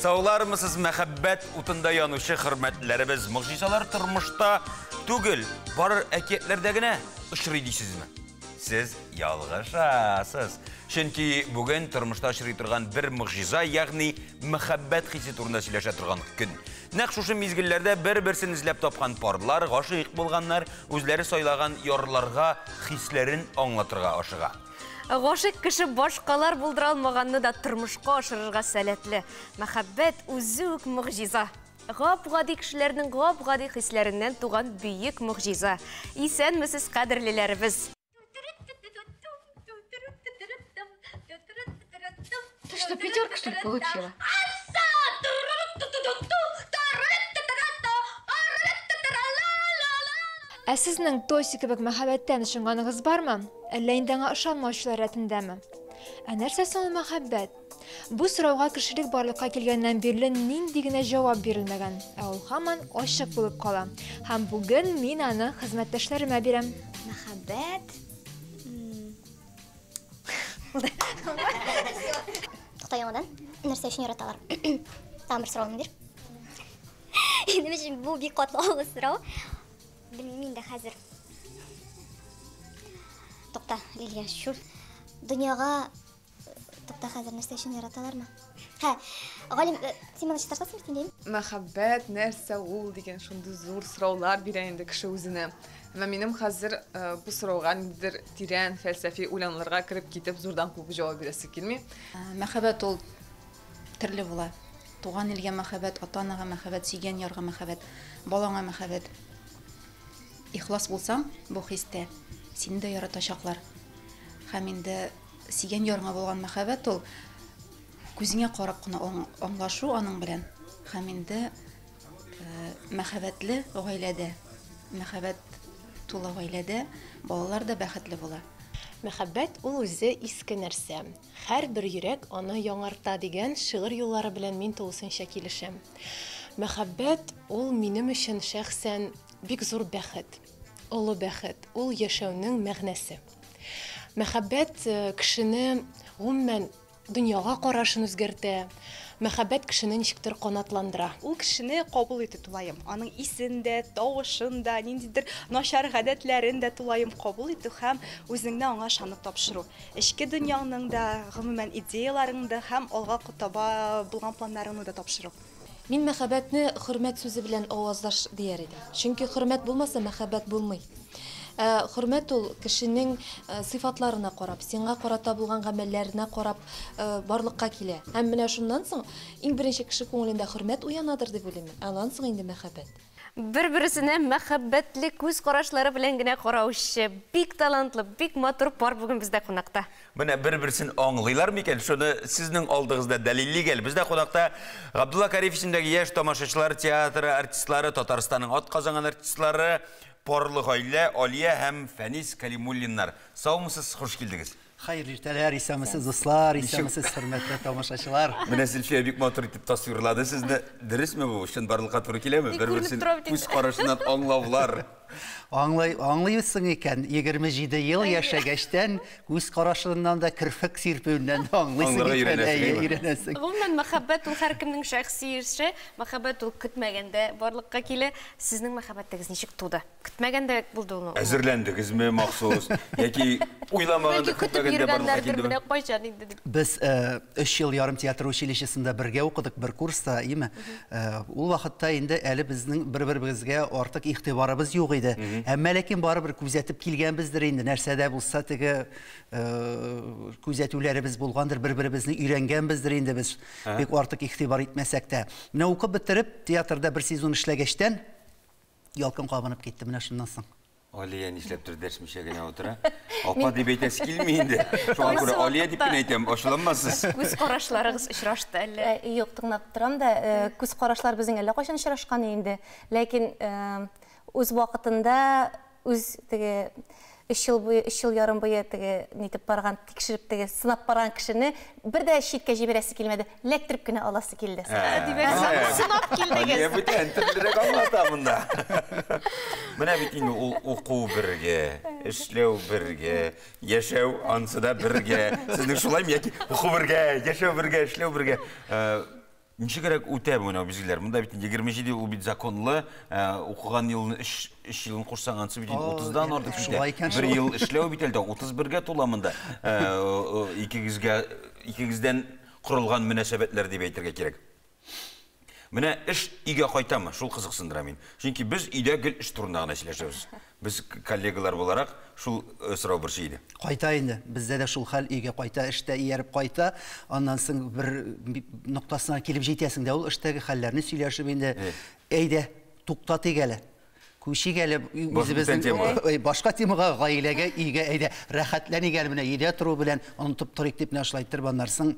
Саулармысыз, мәхәббәт утында янучы хөрмәтләребез? Могҗизалар тормышта түгел, бары әкиятләрдә генә очрый дисезме? Сез ялгышасыз. Чөнки бүген тормышта очрый торган бер могҗиза, ягъни мәхәббәт хисе турында сөйләшә торган көн. Нәкъ шушы мизгелләрдә бер-берсен эзләп тапкан парлар, гашыйк булганнар, үзләре сайлаган ярларга хисләрен аңлатырга ашыга. Гашыйк кеше башкалар булдыра алмаганны да тормышка ашырырга сәләтле. Мәхәббәт үзе үк могҗиза. Гап-гади кешеләрнең гап-гади хисләреннән туган бөек могҗиза. Исәнмесез, кадерлеләребез! Ты что, пятерку, что ли, получила? Ә сезнең Тоси кебек мәхәббәттән ышанганыгыз бармы? Әллә инде аңа ышанмаучылар рәтендәме? Ә нәрсә соң ул мәхәббәт? Бу сорауга кешелек барлыкка килгәннән бирле нинди генә җавап бирелмәгән, ә ул һаман ачык булып кала. Һәм бүген мин аны хезмәттәшләремә бирәм. Мәхәббәт. Тукта яңадан. Нәрсә өчен яраталар? Тагын бер сорауны бир. Минем өчен бу бик катлаулы сорау. Белмим инде хәзер. Тукта, Лилия, шул дөньяга тукта хәзер нәрсә өчен яраталармы? Һә, Галим, син моны чытарсың бит инде. Мәхәббәт нәрсә ул дигән шундый зур сораулар бирә инде кеше үзенә. Әмма минем хәзер бу сорауга ниндидер тирән фәлсәфи уйлануларга кереп китеп зурдан кубып җавап бирәсе килми. Мәхәббәт ул төрле була. Туган илгә мәхәббәт, ата-анага мәхәббәт, сөйгән ярга мәхәббәт, балаңа мәхәббәт. Ихлас булсаң бу хистә, сине дә яратачаклар. Һәм инде сөйгән ярыңа булган мәхәббәт ул күзеңә карап кына аңлашу аның белән. Һәм инде мәхәббәтле гаиләдә, мәхәббәт тулы гаиләдә балалар да бәхетле була. Мәхәббәт ул үзе иске нәрсә. Һәрбер йөрәк аны яңарта дигән шигырь юллары белән мин тулысынча килешәм. Мәхәббәт ул минем өчен шәхсән бик зур бәхет, олы бәхет, ул яшәүнең мәгънәсе. Мәхәббәт кешене гомумән дөньяга карашын үзгәртә, мәхәббәт кешене ничектер канатландыра. Ул кешене кабул итү тулаем, аның исен дә, тавышын да, ниндидер начар гадәтләрен дә тулаем кабул итү һәм үзеңне аңа ышанып тапшыру. Эчке дөньяңның да, гомумән идеяларыңны да һәм алга таба булган планнарыңны да тапшыру. Мин мәхәббәтне хөрмәт сүзе белән аваздаш дияр идем. Чөнки хөрмәт булмаса, мәхәббәт булмый. Ә хөрмәт ул кешенең сыйфатларына карап, сиңа карата булган гамәлләренә карап барлыкка килә. Һәм менә шуннан соң иң беренче кеше күңелендә хөрмәт уянадыр дип уйлыйм мин. Аннан соң инде мәхәббәт. Бер-берсенә мәхәббәтле күз карашлары белән генә караучы, бик талантлы, бик матур пар бүген бездә кунакта. Менә бер-берсен аңлыйлар микән, шуны сезнең алдыгызда дәлиллик әле. Бездә кунакта Габдулла Кариев исемендәге яшь тамашачылар театры артистлары, Татарстанның атказанган артистлары, парлы гаилә Алия һәм Фәнис Калимуллиннар. Саумысыз, хуш килдегез. Хәерле иртәләр, исәнмесез, дуслар, исәнмесез, хөрмәтле тамашачылар. Менә Зөлфия бик матур итеп тасвирлады сезне. Дөресме бу? Чынбарлыкка туры киләме? Бер-берсен күз карашыннан аңлаулар. Аңлый, аңлыйсың икән, 27 ел яшәгәчтән күз карашыннан да, керфек сирпүеннән дә аңлыйсың икән, әйе, өйрәнәсең. Гомумән, мәхәббәт ул һәркемнең шәхси эше. Мәхәббәт ул көтмәгәндә барлыкка килә. Сезнең мәхәббәтегез ничек туды? Көтмәгәндә булды ул. Әзерләндегезме махсус? Яки уйламаганда, көтмәгәндә барлыкка килдеме? Менә кайчан инде дип. Без 3 ел ярым театр училищесында бергә укыдык, бер курста, име? Ул вакытта инде әле безнең бер-беребезгә артык игътибарыбыз юк иде. Әмма ләкин барыбер күзәтеп килгәнбездер инде, нәрсә дә булса теге күзәтүләребез булгандыр, бер-беребезне өйрәнгәнбездер инде без, бик артык игътибар итмәсәк тә. Менә укып бетереп, театрда бер сезон эшләгәчтән, ялкын кабынып китте менә шуннан соң. Алия нишләптер дәшмичә генә утыра. Апа дип әйтәсе килми инде. Шуңа күрә Алия дип кенә әйтәм, ачуланмассыз. Күз карашларыгыз очрашты әллә? Юк, тыңлап торам да, күз карашлар безнең әллә кайчан очрашкан инде. Ләкин үз вакытында үз теге 3 ел буе, 3 ел ярым буе теге нитеп барган, тикшереп теге сынап барган кешене бер дә читкә җибәрәсе килмәде, ләктереп кенә аласы килде. Димәк, сынап килдегез. Алия бүтән төрлерәк аңлата монда. Менә бит инде ул уку бергә, эшләү бергә, яшәү ансы да бергә. Сезнең шулаймы яки уку бергә, яшәү бергә, эшләү бергә? Ничегрәк үтә бу менә билгеләр? Монда бит 27 ел ул бит законлы, укыган елны 3 елын кушсаң, ансы бит 30-дан артык китә. Бер ел эшләү бит әле 31-гә тула монда. Икегезгә икегездән корылган мөнәсәбәтләр дип әйтергә кирәк. Менә эш өйгә кайтамы? Шул кызыксындыра мин. Чөнки без өйдә гел эш турында гына сөйләшәбез. Без коллегалар буларак шул сорау борчый иде. Кайта инде. Бездә дә шул хәл, өйгә кайта, эштә ияреп кайта. Аннан соң бер ноктасына килеп җитәсең дә ул эштәге хәлләрне сөйләшеп инде. Әйдә, туктатыйк әле. Күчик әле үзебезнең башка темага, гаиләгә, өйгә, әйдә, рәхәтләник әле менә өйдә тору белән онытып торыйк дип менә шулай иттереп аннан соң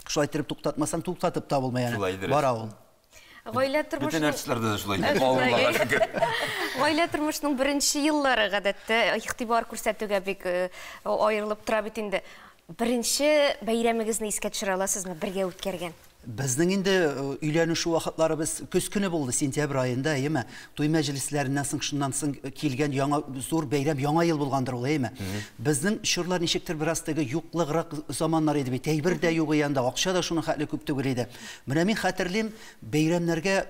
шулай иттереп туктатмасаң, туктатып та булмый яны. Бара ул. Гаилә тормышының Бөтен артистларда да шулай итеп, авырларга шөкер. Гаилә тормышының беренче еллары гадәттә игътибар күрсәтүгә бик аерылып тора бит инде. Беренче бәйрәмегезне искә төшерә аласызмы, бергә үткәргән? Безнең инде өйләнешү вакытларыбыз көз көне булды, сентябрь аенда, әйеме? Туй мәҗлесләреннән соң, шуннан соң килгән яңа зур бәйрәм, яңа ел булгандыр ул, әйеме? Безнең чорлар ничектер бераз теге юклыграк заманнар иде бит. Әйбер дә юк янда, акча да шуның хәтле күп түгел иде. Менә мин хәтерлим, бәйрәмнәргә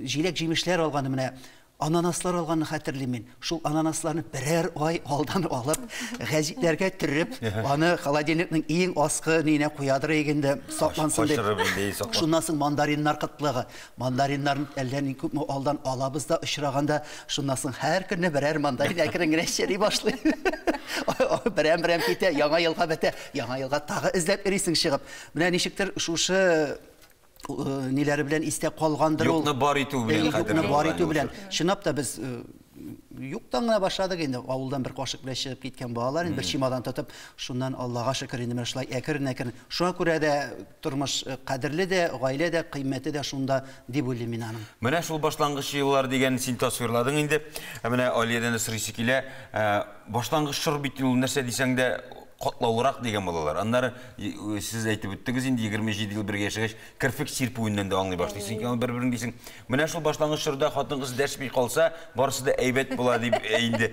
җиләк-җимешләр алганы, менә ананаслар алганны хәтерлим мин. Шул ананасларны берәр ай алдан алып, гәзитләргә төреп, аны холодильникның иң аскы ниенә куядыр инде, саклансын дип. Шуннан соң мандариннар кытлыгы. Мандариннарны әллә ни күпме алдан алабыз да очраганда, шуннан соң һәр көнне берәр мандарин әкрен генә чери башлый. Берәм-берәм китә, яңа елга бетә, яңа елга тагы эзләп йөрисең чыгып. Менә ничектер шушы ниләре белән истә калгандыр ул. Юкны бар итү белән. Юкны бар итү белән. Чынлап та без юктан гына башладык инде. Авылдан бер кашык белән чыгып киткән балалар, инде бер чемодан тотып, шуннан Аллага шөкер инде менә шулай әкрен-әкрен. Шуңа күрә дә тормыш кадерле дә, гаилә дә, кыйммәте дә шунда дип уйлыйм мин аның. Менә шул башлангыч еллар дигән син тасвирладың инде. Менә Алиядән дә сорыйсы килә. Башлангыч чор бит ул нәрсә дисәң дә катлаулырак дигән булалар. Аннары сез әйтеп үттегез инде 27 ел бергә яшәгәч, керфек сирпүеннән дә аңлый башлыйсың икән, бер-берең дисең. Менә шул башлангыч чорда хатын-кыз дәшми калса, барысы да әйбәт була дип инде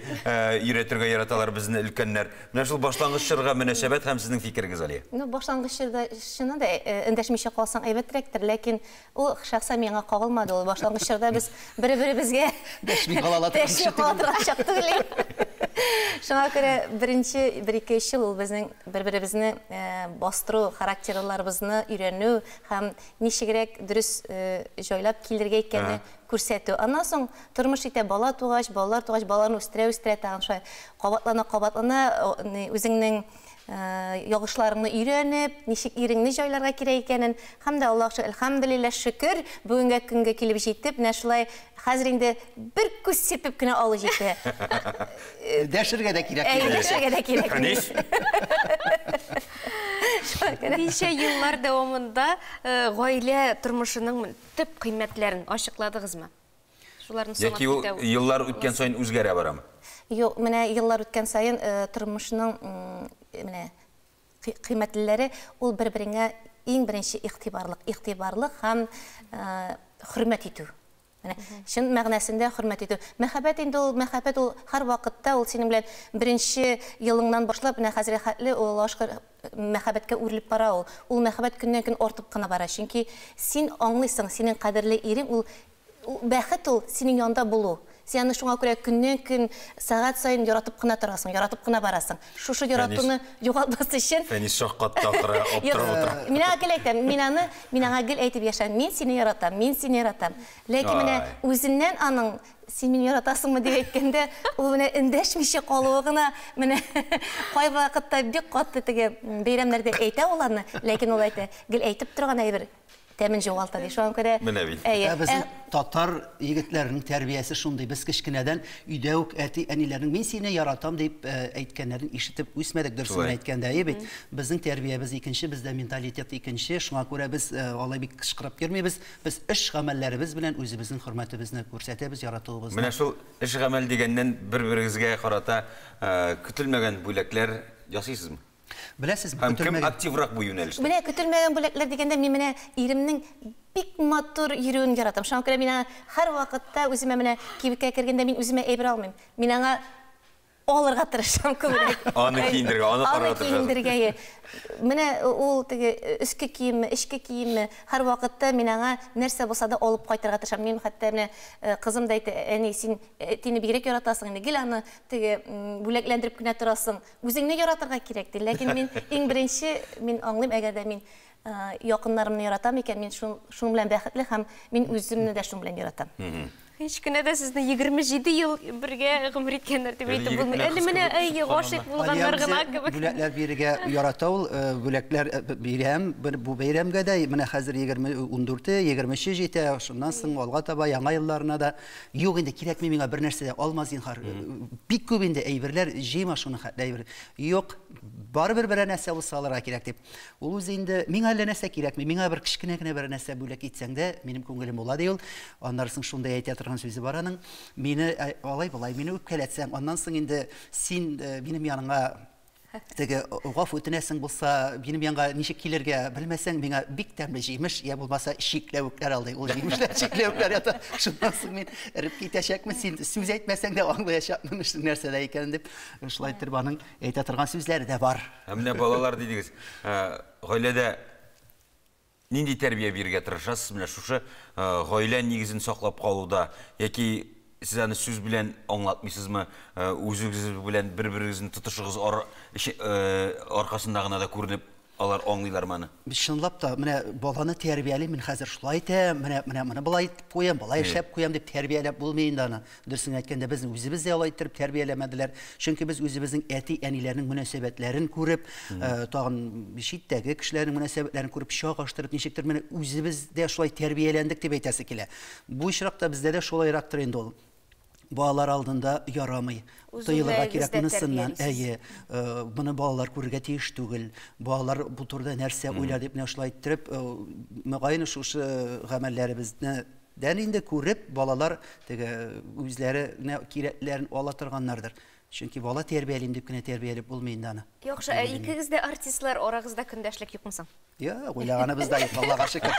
өйрәтергә яраталар безне өлкәннәр. Менә шул башлангыч чорга мөнәсәбәт һәм сезнең фикерегез, Алия. Ну, башлангыч чорда чыннан да эндәшмичә калсаң әйбәтрәктер, ләкин ул шәхсән миңа кагылмады. Ул башлангыч чорда без бер-беребезгә дәшми кала торган чак түгел. Шуңа күрә беренче бер-ике өч ел ул безнең бер-беребезне бастыру, характерларыбызны өйрәнү һәм ничегрәк дөрес җайлап килергә икәнне күрсәтү. Аннан соң тормыш итә, бала тугач, балалар тугач, баланы үстерә-үстерә тагын шулай кабатлана-кабатлана, үзеңнең ялгышларыңны өйрәнеп, ничек иреңне җайларга кирәк икәнен һәм дә Аллаһ шөкер, әлхәмдүлилләһ, шөкер, бүгенге көнгә килеп җитеп, менә шулай хәзер инде бер күз сирпеп кенә алып җитә. Дәшергә дә кирәк. Дәшергә дә кирәк. Ничә еллар дәвамында гаилә тормышының төп кыйммәтләрен ачыкладыгызмы? Шуларны санап китә. Яки ул еллар үткән саен үзгәрә барамы? Юк, менә еллар үткән саен тормышның менә кыйммәтлеләре ул бер-береңә иң беренче игътибарлык, игътибарлык һәм хөрмәт итү. Менә чын мәгънәсендә хөрмәт итү. Мәхәббәт инде ул, мәхәббәт ул һәр вакытта ул синең белән беренче елыңнан башлап менә хәзергә хәтле ул ашкыр мәхәббәткә үрелеп бара ул. Ул мәхәббәт көннән-көн артып кына бара. Чөнки син аңлыйсың, синең кадерле ирең ул бәхет ул синең янда булу. Син аны шуңа күрә көннән-көн, сәгать саен яратып кына торасың, яратып кына барасың. Шушы яратуны югалтмас өчен Фәнис шаккатты ахыры, аптырап утыра. Мин аңа гел әйтәм, мин аны, мин аңа гел әйтеп яшәм, мин сине яратам, мин сине яратам. Ләкин менә үзеннән аның син мине яратасыңмы дип әйткәндә, ул менә эндәшмичә калуы гына менә кайвакытта бик каты теге бәйрәмнәрдә әйтә ул аны, ләкин ул әйтә, гел әйтеп торган әйбер тәмен югалта ди. Шуңа күрә Менә бит. Ә безнең татар егетләренең тәрбиясе шундый. Без кечкенәдән өйдә үк әти-әниләрнең мин сине яратам дип әйткәннәрен ишетеп үсмәдек, дөресен әйткәндә, әйе бит. Безнең тәрбиябез икенче, бездә менталитет икенче. Шуңа күрә без алай бик кычкырып йөрмибез. Без эш гамәлләребез белән үзебезнең хөрмәтебезне күрсәтәбез, яратуыбызны. Менә шул эш гамәл дигәннән бер-берегезгә карата көтелмәгән бүләкләр ясыйсызмы? Беләсезме, Һәм кем активрак бу юнәлештә? Менә көтелмәгән бүләкләр дигәндә мин менә иремнең бик матур йөрүен яратам. Шуңа күрә мин аңа һәр вакытта үземә менә кибеткә кергәндә мин үземә әйбер алмыйм. Мин аңа Алырга тырышам күбрәк. Аны киендергә, аны карарга тырышасың. Аны киендергә. Менә ул теге өске киемме, эчке киемме, һәр вакытта мин аңа нәрсә булса да алып кайтырга тырышам. Мин хәтта менә кызым да әйтә, әни, син әтине бигрәк яратасың инде, гел аны теге бүләкләндереп кенә торасың. Үзеңне яратырга кирәк ди. Ләкин мин иң беренче мин аңлыйм, әгәр дә мин якыннарымны яратам икән, мин шуның белән бәхетле һәм мин үземне дә шуның белән яратам. Һич кенә дә сезне 27 ел бергә гомер иткәннәр дип әйтеп булмый. Әле менә әй гашыйк булганнар гына кебек. Бүләкләр бирергә ярата ул, бүләкләр бирәм, бу бәйрәмгә дә менә хәзер 14-е, 23-е җитә, шуннан соң алга таба яңа елларына да юк инде кирәкми миңа бер нәрсә дә, алма зинһар. Бик күп инде әйберләр, җыйма шуны хәтле әйбер. Юк, барыбер берәр нәрсә булса алырга кирәк дип. Ул үзе инде миңа әллә нәрсә кирәкми, миңа бер кечкенә генә бер нәрсә бүләк итсәң дә, минем күңелем була ди ул. Аннан соң шундай әйтә торган сүзе бар аның. Мине алай болай, мине үпкәләтсәң, аннан соң инде син минем яныңа теге гафу үтенәсең булса, минем янга ничек килергә белмәсәң, миңа бик тәмле җимеш, я булмаса чикләвекләр ал ди. Ул җимешләр, чикләвекләр ята. Шуннан соң мин эреп китәчәкмен, син сүз әйтмәсәң дә аңлаячакмын эшнең нәрсәдә икәнен дип. Шулай итеп аның әйтә торган сүзләре дә бар. Ә менә балалар дидегез, гаиләдә нинди тәрбия бирергә тырышасыз? Менә шушы гаилә нигезен саклап калуда яки сез аны сүз белән аңлатмыйсызмы? Үзегез белән бер-берегезне тотышыгыз аркасында гына да күренеп, алар аңлыйлармы аны? Чынлап та, менә баланы тәрбиялим, мин хәзер шулай итәм, менә менә моны болай итеп куям, болай эшләп куям дип тәрбияләп булмый инде аны. Дөресен әйткәндә, безне үзебез дә алай иттереп тәрбияләмәделәр. Чөнки без үзебезнең әти-әниләрнең мөнәсәбәтләрен күреп, тагын читтәге кешеләрнең мөнәсәбәтләрен күреп, чагыштырып, ничектер менә үзебез дә шулай тәрбияләндек дип әйтәсе килә. Бу очракта бездә дә шулайрактыр инде ул. Балалар алдында ярамый. Тыелырга кирәк монысыннан. Әйе, моны балалар күрергә тиеш түгел. Балалар бу турыда нәрсә уйлар дип менә шулай иттереп, мөгаен шушы гамәлләребезне дән инде күреп, балалар теге үзләренә кирәкләрен ала торганнардыр. Чөнки бала тәрбиялим дип кенә тәрбияләп булмый инде аны. Яхшы, ә икегез дә артистлар, арагызда көндәшлек юкмы соң? Юк, уйлаганыбыз да юк, Аллага шөкер.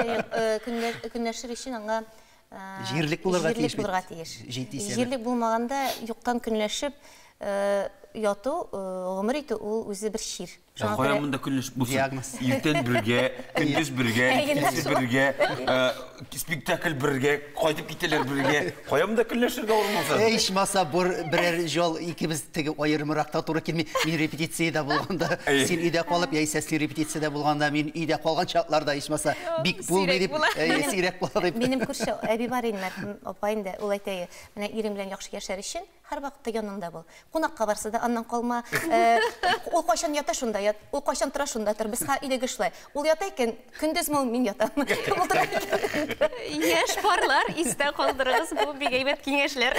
Юк, көнләшер өчен аңа җирлек булырга тиеш бит. Җирлек булмаганда юктан көнләшеп яту, гомер итү ул үзе бер чир. Кая монда көнләшеп булсын? Иртән бергә, көндез бергә, кичке бергә, спектакль бергә, кайтып китәләр бергә. Кая монда көнләшергә урын булсын? Әй, ичмаса берәр жол икебез теге аерымрак та туры килми. Мин репетициядә булганда, син өйдә калып, яисә син репетициядә булганда, мин өйдә калган чакларда ичмаса бик булмый дип, сирәк була дип. Минем күрше әби бар инде, апа инде, ул әйтә, менә ирем белән яхшы яшәр өчен һәр вакытта янында бул. Кунакка барса да аннан калма. Ул кайчан ята шунда ят, ул кайчан тора шунда тор. Без өйдәге шулай. Ул ята икән, көндезме ул, мин ятам. Ул тора икән. Яшь парлар истә калдырыгыз бу бик әйбәт киңәшләр.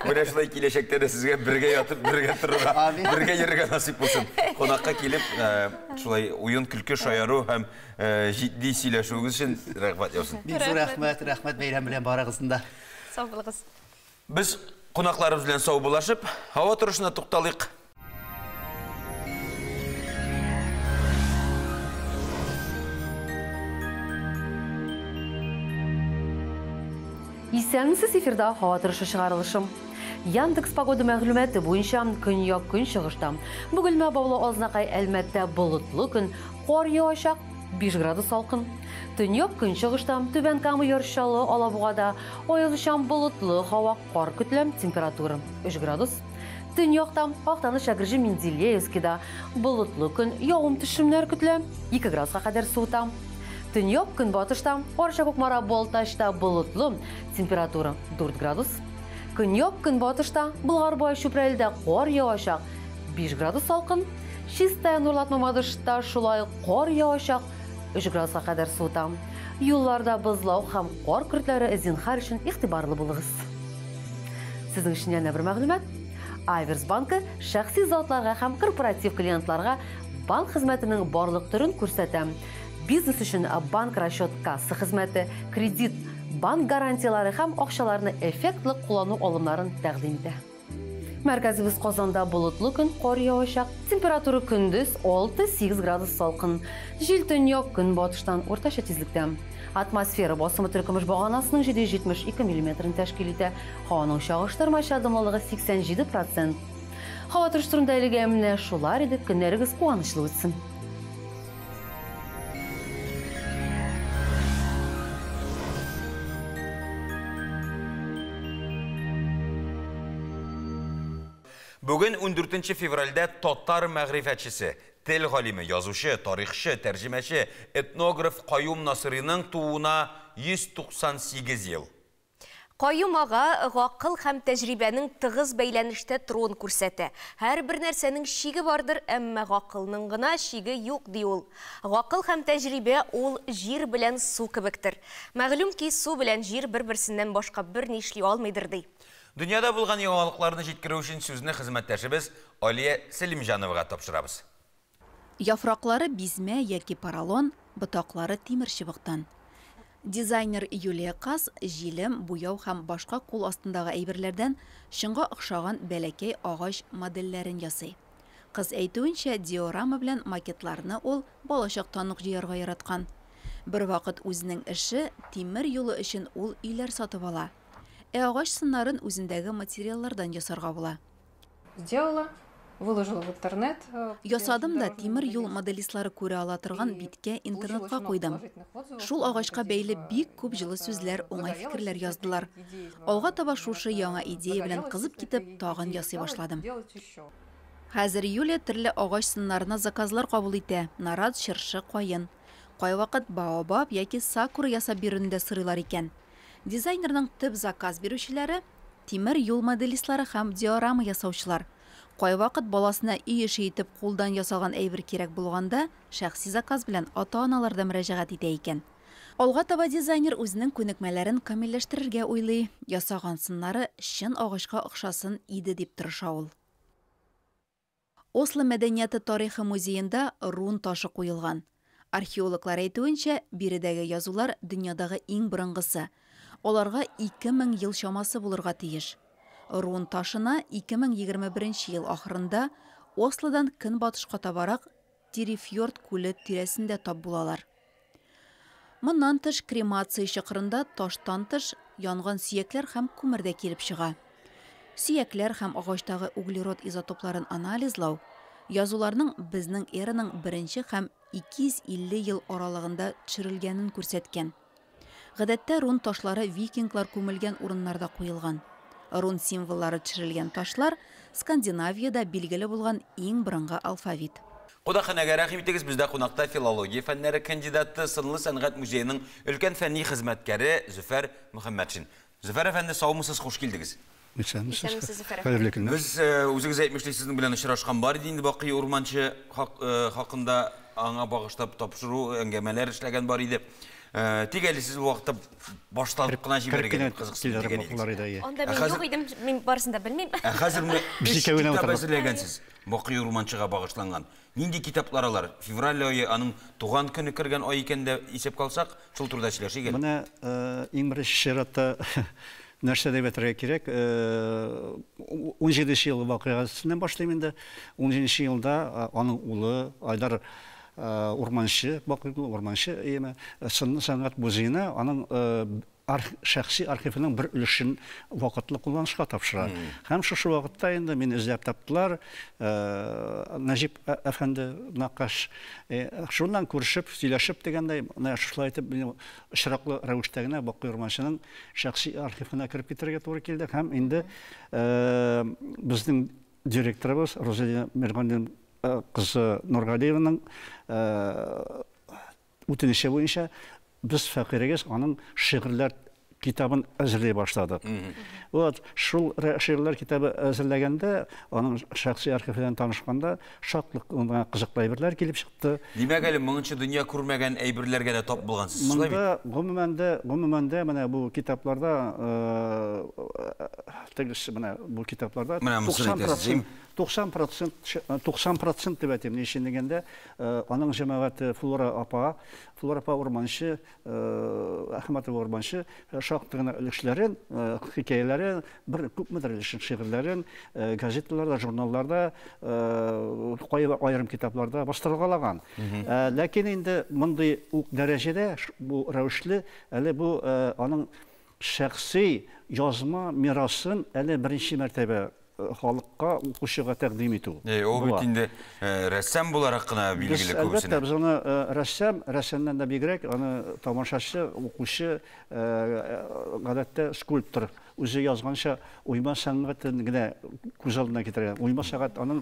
Менә шулай киләчәктә дә сезгә бергә ятып, бергә торырга, бергә йөрергә насыйп булсын. Кунакка килеп, шулай уен, көлке, шаяру һәм җитди сөйләшүегез өчен рәхмәт яусын. Бик зур рәхмәт, рәхмәт бәйрәм белән барыгызны да. Сау булыгыз. Без кунакларыбыз белән саубуллашып, һава торышына тукталыйк. Исәнмесез, эфирда һава торышы чыгарылышым. Яндекс погода мәгълүматы буенча көньяк көнчыгышта Бөгелмә, Баулы, Азнакай, Әлмәттә болытлы көн, кар явачак, 5 градус салкын. Төньяк көнчыгышта Түбән Кама, Яр Чаллы, Алабугада аязучан болытлы һава, кар көтелә, температура 3 градус. Төньякта Актаныш, Әгерҗе, Менделеевскида болытлы көн, явым-төшемнәр көтелә, 2 градуска кадәр суыта. Төньяк көнбатышта Арча, Кукмара, Балтачта болытлы, температура 4 градус. Көньяк көнбатышта Болгар-Бай, Чүпрәледә кар явачак, 5 градус салкын. Чистай, Нурлат, Мамадышта шулай кар явачак, 3 градуска кадәр суыта. Юлларда бозлау һәм кар көртләре, зинһар өчен игътибарлы булыгыз. Сезнең өчен янә бер мәгълүмат. Аверс банкы шәхси затларга һәм корпоратив клиентларга банк хезмәтенең барлык төрен күрсәтә. Бизнес өчен банк расчет касса хезмәте, кредит, банк гарантияләре һәм акчаларны эффектлы куллану алымнарын тәкъдим итә. Мәркәзебез Казанда болытлы көн, кар явачак. Температура көндез 6-8 градус салкын. Җил төньяк көнбатыштан уртача тизлектә. Атмосфера басымы теркөмеш баганасының 772 миллиметрын тәшкил итә. Һаваның чагыштырмача дымлылыгы 87 процент. Һава торышы турында әлегә менә шулар иде. Көннәрегез куанычлы үтсен. Бүген 14 февральдә татар мәгърифәтчесе, тел галиме, язучы, тарихчы, тәрҗемәче, этнограф Каюм Насыйриның тууына 198 ел. Каюм ага гакыл һәм тәҗрибәнең тыгыз бәйләнештә торуын күрсәтә. Һәрбер нәрсәнең чиге бардыр, әмма гакылның гына чиге юк, ди ул. Гакыл һәм тәҗрибә ул җир белән су кебектер. Мәгълүм ки, су белән җир бер-берсеннән башка берни эшли алмыйдыр, ди. Дөньяда булган яңалыкларны җиткерү өчен сүзне хезмәттәшебез Алия Сәлимҗановага тапшырабыз. Яфраклары бизмә яки поролон, ботаклары тимер чыбыктан. Дизайнер Юлия Кас җилем, буяу һәм башка кул астындагы әйберләрдән чынга охшаган бәләкәй агач модельләрен ясый. Кыз әйтүенчә, диорама белән макетларны ул балачактан ук җыярга яраткан. Бервакыт үзенең эше, тимер юлы өчен ул өйләр сатып ала. Ә агач сыннарын үзендәге материаллардан ясарга була. Сделала, выложила в интернет. Ясадым да тимер юл моделистлары күрә ала торган биткә интернетка куйдым. Шул агачка бәйле бик күп җылы сүзләр, уңай фикерләр яздылар. Алга таба шушы яңа идея белән кызып китеп, тагын ясый башладым. Хәзер Юлия төрле агач сыннарына заказлар кабул итә: нарат, чыршы, каен. Кайвакыт баобаб яки сакура ясап бирүне дә сорыйлар икән. Дизайнерның төп заказ бирүчеләре тимер юл моделистлары һәм диорама ясаучылар. Кайвакыт баласына өй эше итеп кулдан ясалган әйбер кирәк булганда, шәхси заказ белән ата-аналар да мөрәҗәгать итә икән. Алга таба дизайнер үзенең күнекмәләрен камилләштерергә уйлый. Ясаган сыннары чын агачка охшасын иде дип тырыша ул. Осло мәдәнияте тарихы музеенда рун ташы куелган. Археологлар әйтүенчә, биредәге язулар дөньядагы иң борынгысы. Аларга 2000 ел чамасы булырга тиеш. Рун ташына 2021 ел ахырында Ослодан көнбатышка табарак Тирифьорд күле тирәсендә тап булалар. Моннан тыш кремация чокырында таштан тыш янган сөякләр һәм күмер дә килеп чыга. Сөякләр һәм агачтагы углерод изотопларын анализлау язуларның безнең эраның беренче һәм 250 ел аралыгында төшерелгәнен күрсәткән. Гадәттә рун ташлары викинглар күмелгән урыннарда куелган. Рун символлары төшерелгән ташлар Скандинавиядә билгеле булган иң борынгы алфавит. Кунакханәгә рәхим итегез, бездә кунакта филология фәннәре кандидаты, Сынлы сәнгать музееның өлкән фәнни хезмәткәре Зөфәр Мөхәммәтшин. Зөфәр әфәнде, саумысыз, хуш килдегез. Исәнмесез, Зөфәр әфәнде. Без үзегез әйтмешли сезнең белән очрашкан бар иде инде Бакый Урманчы хакында аңа багышлап тапшыру, әңгәмәләр эшләгән бар иде. Тик әле сез бу вакытта башлап кына җибәргән кызыксыну дигән идегез. Анда мин юк идем, мин барысын да белмим. Ә хәзер менә өч китап әзерләгәнсез. Бакый Урманчыга багышланган. Нинди китаплар алар? Февраль ае аның туган көне кергән ай икән дә исәпкә алсак, шул турыда сөйләшик әле. Менә иң беренче чиратта нәрсә дип әйтергә кирәк, 17 ел вакыйгасыннан башлыйм инде. 17 елда аның улы Айдар Урманчы, Бакый Урманчы иеме, Сынлы сәнгать музеена аның шәхси архивының бер өлешен вакытлы кулланышка тапшыра. Һәм шушы вакытта инде мине эзләп таптылар. Нәҗип әфәнде Накаш, шуннан күрешеп, сөйләшеп дигәндәй, менә шулай итеп мин очраклы рәвештә генә Бакый Урманчының шәхси архивына кереп китәргә туры килде. Һәм инде безнең директорыбыз Розалия Миргалин кызы Нургалиеваның үтенече буенча без фәкыйрегез аның шигырьләр китабын әзерли башладык. Вот шул шигырьләр китабы әзерләгәндә, аның шәхси архивы белән танышканда шатлык кызыклы әйберләр килеп чыкты. Димәк, әле моңынчы дөнья күрмәгән әйберләргә дә тап булгансыз, шулай бит? Монда гомумән дә менә бу китапларда тегесе менә бу китапларда 90% 90% дип әйтим, ни өчен дигәндә, аның җәмәгате Флора апа, Флора апа Урманчы, Әхмәтова Урманчы шактый гына өлешләрен, хикәяләрен, бер күпмедер өлешен шигырьләрен газеталарда, журналларда, кайбер аерым китапларда бастыргалаган. Ләкин инде мондый ук дәрәҗәдә бу рәвешле әле бу аның шәхси язма мирасын әле беренче мәртәбә халыкка, укучыга тәкъдим итү. Ул бит инде рәссам буларак кына билгеле күбесенә. Әлбәттә, без аны рәссам, рәссамнан да бигрәк, аны тамашачы, укучы, гадәттә скульптор үзе язганча уйма сәнгатен генә күз алдына китерә. Уйма сәгать аның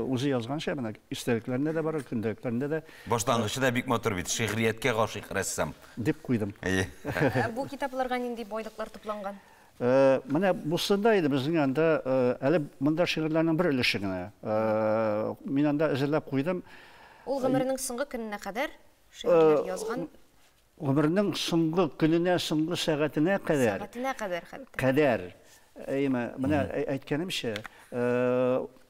үзе язганча, менә истәлекләрендә дә бар, көндәлекләрендә дә. Башлангычы да бик матур бит, шигърияткә гашыйк рәссам. Дип куйдым. Әйе. Бу китапларга нинди байлыклар тупланган? Менә бусында инде безнең анда әле монда шигырьләрнең бер өлеше генә. Мин анда әзерләп куйдым. Ул гомеренең соңгы көненә кадәр шигырьләр язган. Гомеренең соңгы көненә, соңгы сәгатенә кадәр. Сәгатенә кадәр хәтта. Кадәр. Әйеме, менә әйткәнемчә,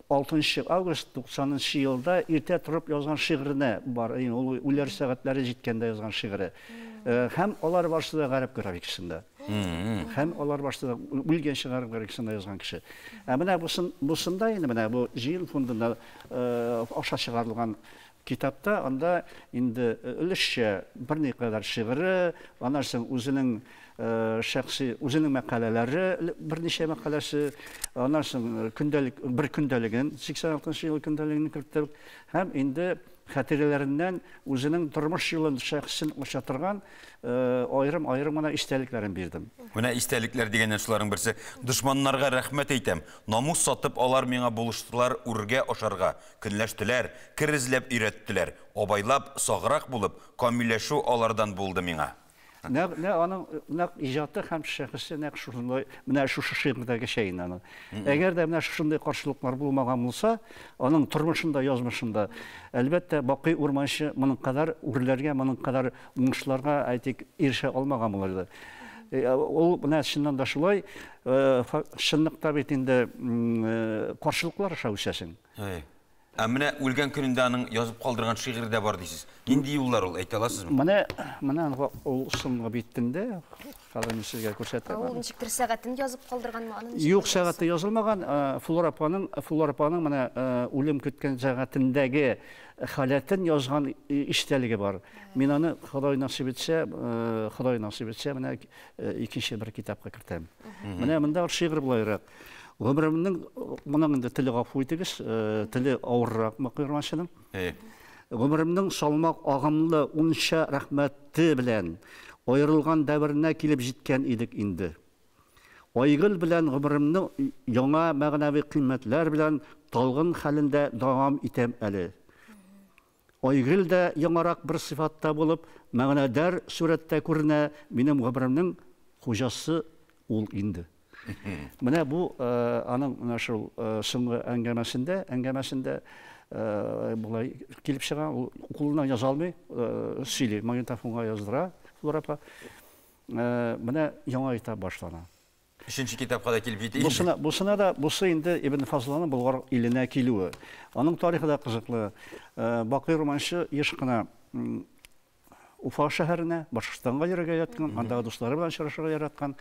6 август 90 нчы елда иртә торып язган шигыренә бар, ул үләр сәгатьләре җиткәндә язган шигыре. Һәм алар барысы да гарәп графикасында. Һәм алар барысы да үлгәнче гарәп графикасында язган кеше. Ә менә бусын, бусында инде менә бу җыен фондында аша чыгарылган китапта анда инде өлешчә берникадәр шигыре, аннан соң үзенең шәхси, үзенең мәкаләләре, берничә мәкаләсе, аннан соң көндәлек, бер көндәлеген, 86 нчы ел көндәлеген керттек һәм инде хатирәләреннән үзенең тормыш юлын, шәхесен ача торган аерым-аерым гына истәлекләрен бирдем. Менә истәлекләр дигәннән шуларның берсе. Дошманнарга рәхмәт әйтәм. Намус сатып алар миңа булыштылар үргә ашарга. Көнләштеләр, кер эзләп өйрәттеләр. Абайлап, саграк булып, камилләшү алардан булды миңа. Нәкъ, нәкъ аның нәкъ иҗаты һәм шәхесе нәкъ шушындай, менә шушы шигырьдәгечә инде аның. Әгәр дә менә шушындый каршылыклар булмаган булса, аның тормышында, язмышында, әлбәттә, Бакый Урманче моның кадәр үрләргә, моның кадәр уңышларга, әйтик, ирешә алмаган булыр иде. Ул менә чыннан да шулай, чынлыкта бит инде каршылыклар аша үсәсең. Ә менә үлгән көнендә аның язып калдырган шигыре дә бар дисез. Нинди юллар ул, әйтә аласызмы? Менә, менә ул соңгы битендә, хәзер мин сезгә күрсәтәм. Ул ничектер сәгатен язып калдырганмы? Аны ничек Юк, сәгате язылмаган. Флора апаның, Флора апаның менә үлем көткән сәгатендәге халәтен язган истәлеге бар. Мин аны Ходай насыйп итсә, Ходай насыйп итсә, менә икенче бер китапка кертәм. Менә монда шигырь болайрак. Гомеремнең, моның инде теле гафу итегез, теле авыррак Мыкыйрманчының. Гомеремнең салмак агымлы унча рәхмәте белән аерылган дәверенә килеп җиткән идек инде. Айгөл белән гомеремне яңа мәгънәви кыйммәтләр белән талгын хәлендә дәвам итәм әле. Айгөл дә яңарак бер сыйфатта булып, мәгънәдәр сурәттә күренә, минем гомеремнең хуҗасы ул инде. Менә бу аның менә шул соңгы әңгәмәсендә, әңгәмәсендә болай килеп чыга, ул кулыннан яза алмый, сөйли, магнитофонга яздыра Флора апа. Менә яңа этап башлана. Өченче китапка да килеп җитә инде. Бусына, бусына да, бусы инде Ибн Фазланың Болгар иленә килүе. Аның тарихы да кызыклы. Бакый Урманчы еш кына Уфа шәһәренә, Башкортстанга йөрергә яраткан, андагы дуслары белән очрашырга яраткан.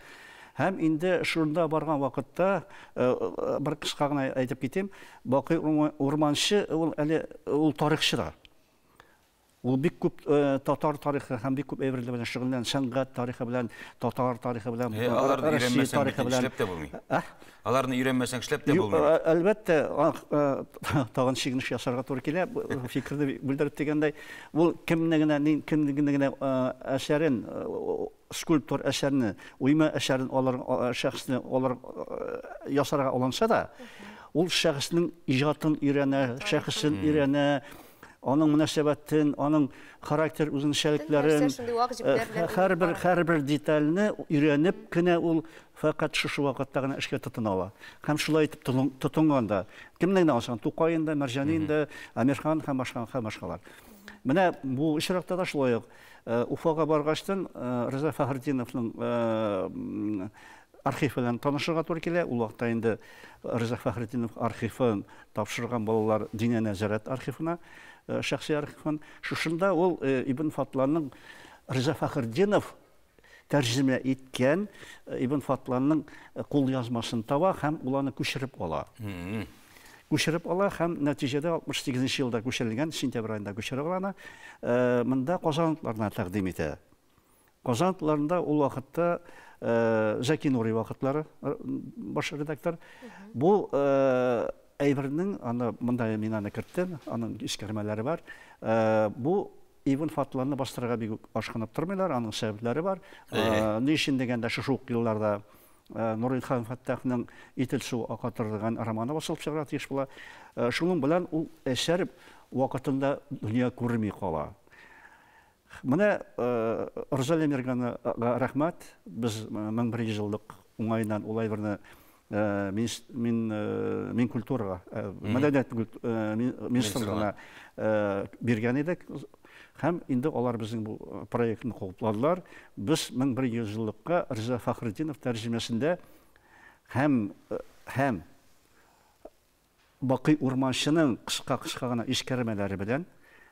Һәм инде шунда барган вакытта, бер кыска гына әйтеп китим, Бакый Урманчы ул әле ул тарихчы да. Ул бик күп татар тарихы һәм бик күп әйберләр белән шөгыльләнә, сәнгать тарихы белән, татар тарихы белән, Россия тарихы белән. Эшләп тә булмый. Ә? Аларны өйрәнмәсәң эшләп тә булмый. Әлбәттә, тагын чигенеш ясарга туры килә, фикерне бүлдереп дигәндәй, ул кемне генә, кемне генә әсәрен, скульптор әсәрне, уйма әсәрен алар шәхесне алар ясарга алынса да, ул шәхеснең иҗатын өйрәнә, шәхесен өйрәнә, аның мөнәсәбәтен, аның характер үзенчәлекләрен, һәрбер һәрбер детальне өйрәнеп кенә ул фәкать шушы вакытта гына эшкә тотына ала. Һәм шулай итеп тотынган да. Кемне генә алсаң, Тукаен да, Мәрҗанин да, Әмирхан һәм башка һәм башкалар. Менә бу очракта да шулай ук Уфага баргачтын Риза Фәхретдиновның архив белән танышырга туры килә. Ул вакытта инде Риза Фәхретдинов архивын тапшырган балалар Диния нәзарәт архивына. шәхси архивын. Шушында ул Ибн Фатланның Риза Фәхретдинов тәрҗемә иткән Ибн Фатланның кулъязмасын таба һәм ул аны күчереп ала. Күчереп ала һәм нәтиҗәдә 68 елда күчерелгән, сентябрь аенда күчереп ала аны, монда Казан утларына тәкъдим итә. Казан утларында ул вакытта Зәки Нури вакытлары баш редактор. Бу әйбернең, аны монда мин аны керттем, аның искәрмәләре бар. Бу Ибн Фатланны бастырырга бик үк ашкынып тормыйлар, аның сәбәпләре бар. Ни өчен дигәндә, шушы ук елларда Нурилхан Фәттахның Ител суы ака торган романы басылып чыгарга тиеш була. Шуның белән ул әсәр вакытында дөнья күрми кала. Менә Розалия Миргановага рәхмәт. Без 1100 еллык уңаеннан ул әйберне мин культурага, мәдәният министрлыгына биргән идек. Һәм инде алар безнең бу проектны хупладылар. Без 1100 еллыкка Риза Фәхретдинов тәрҗемәсендә һәм Бакый Урманчының кыска-кыска гына искәрмәләре белән,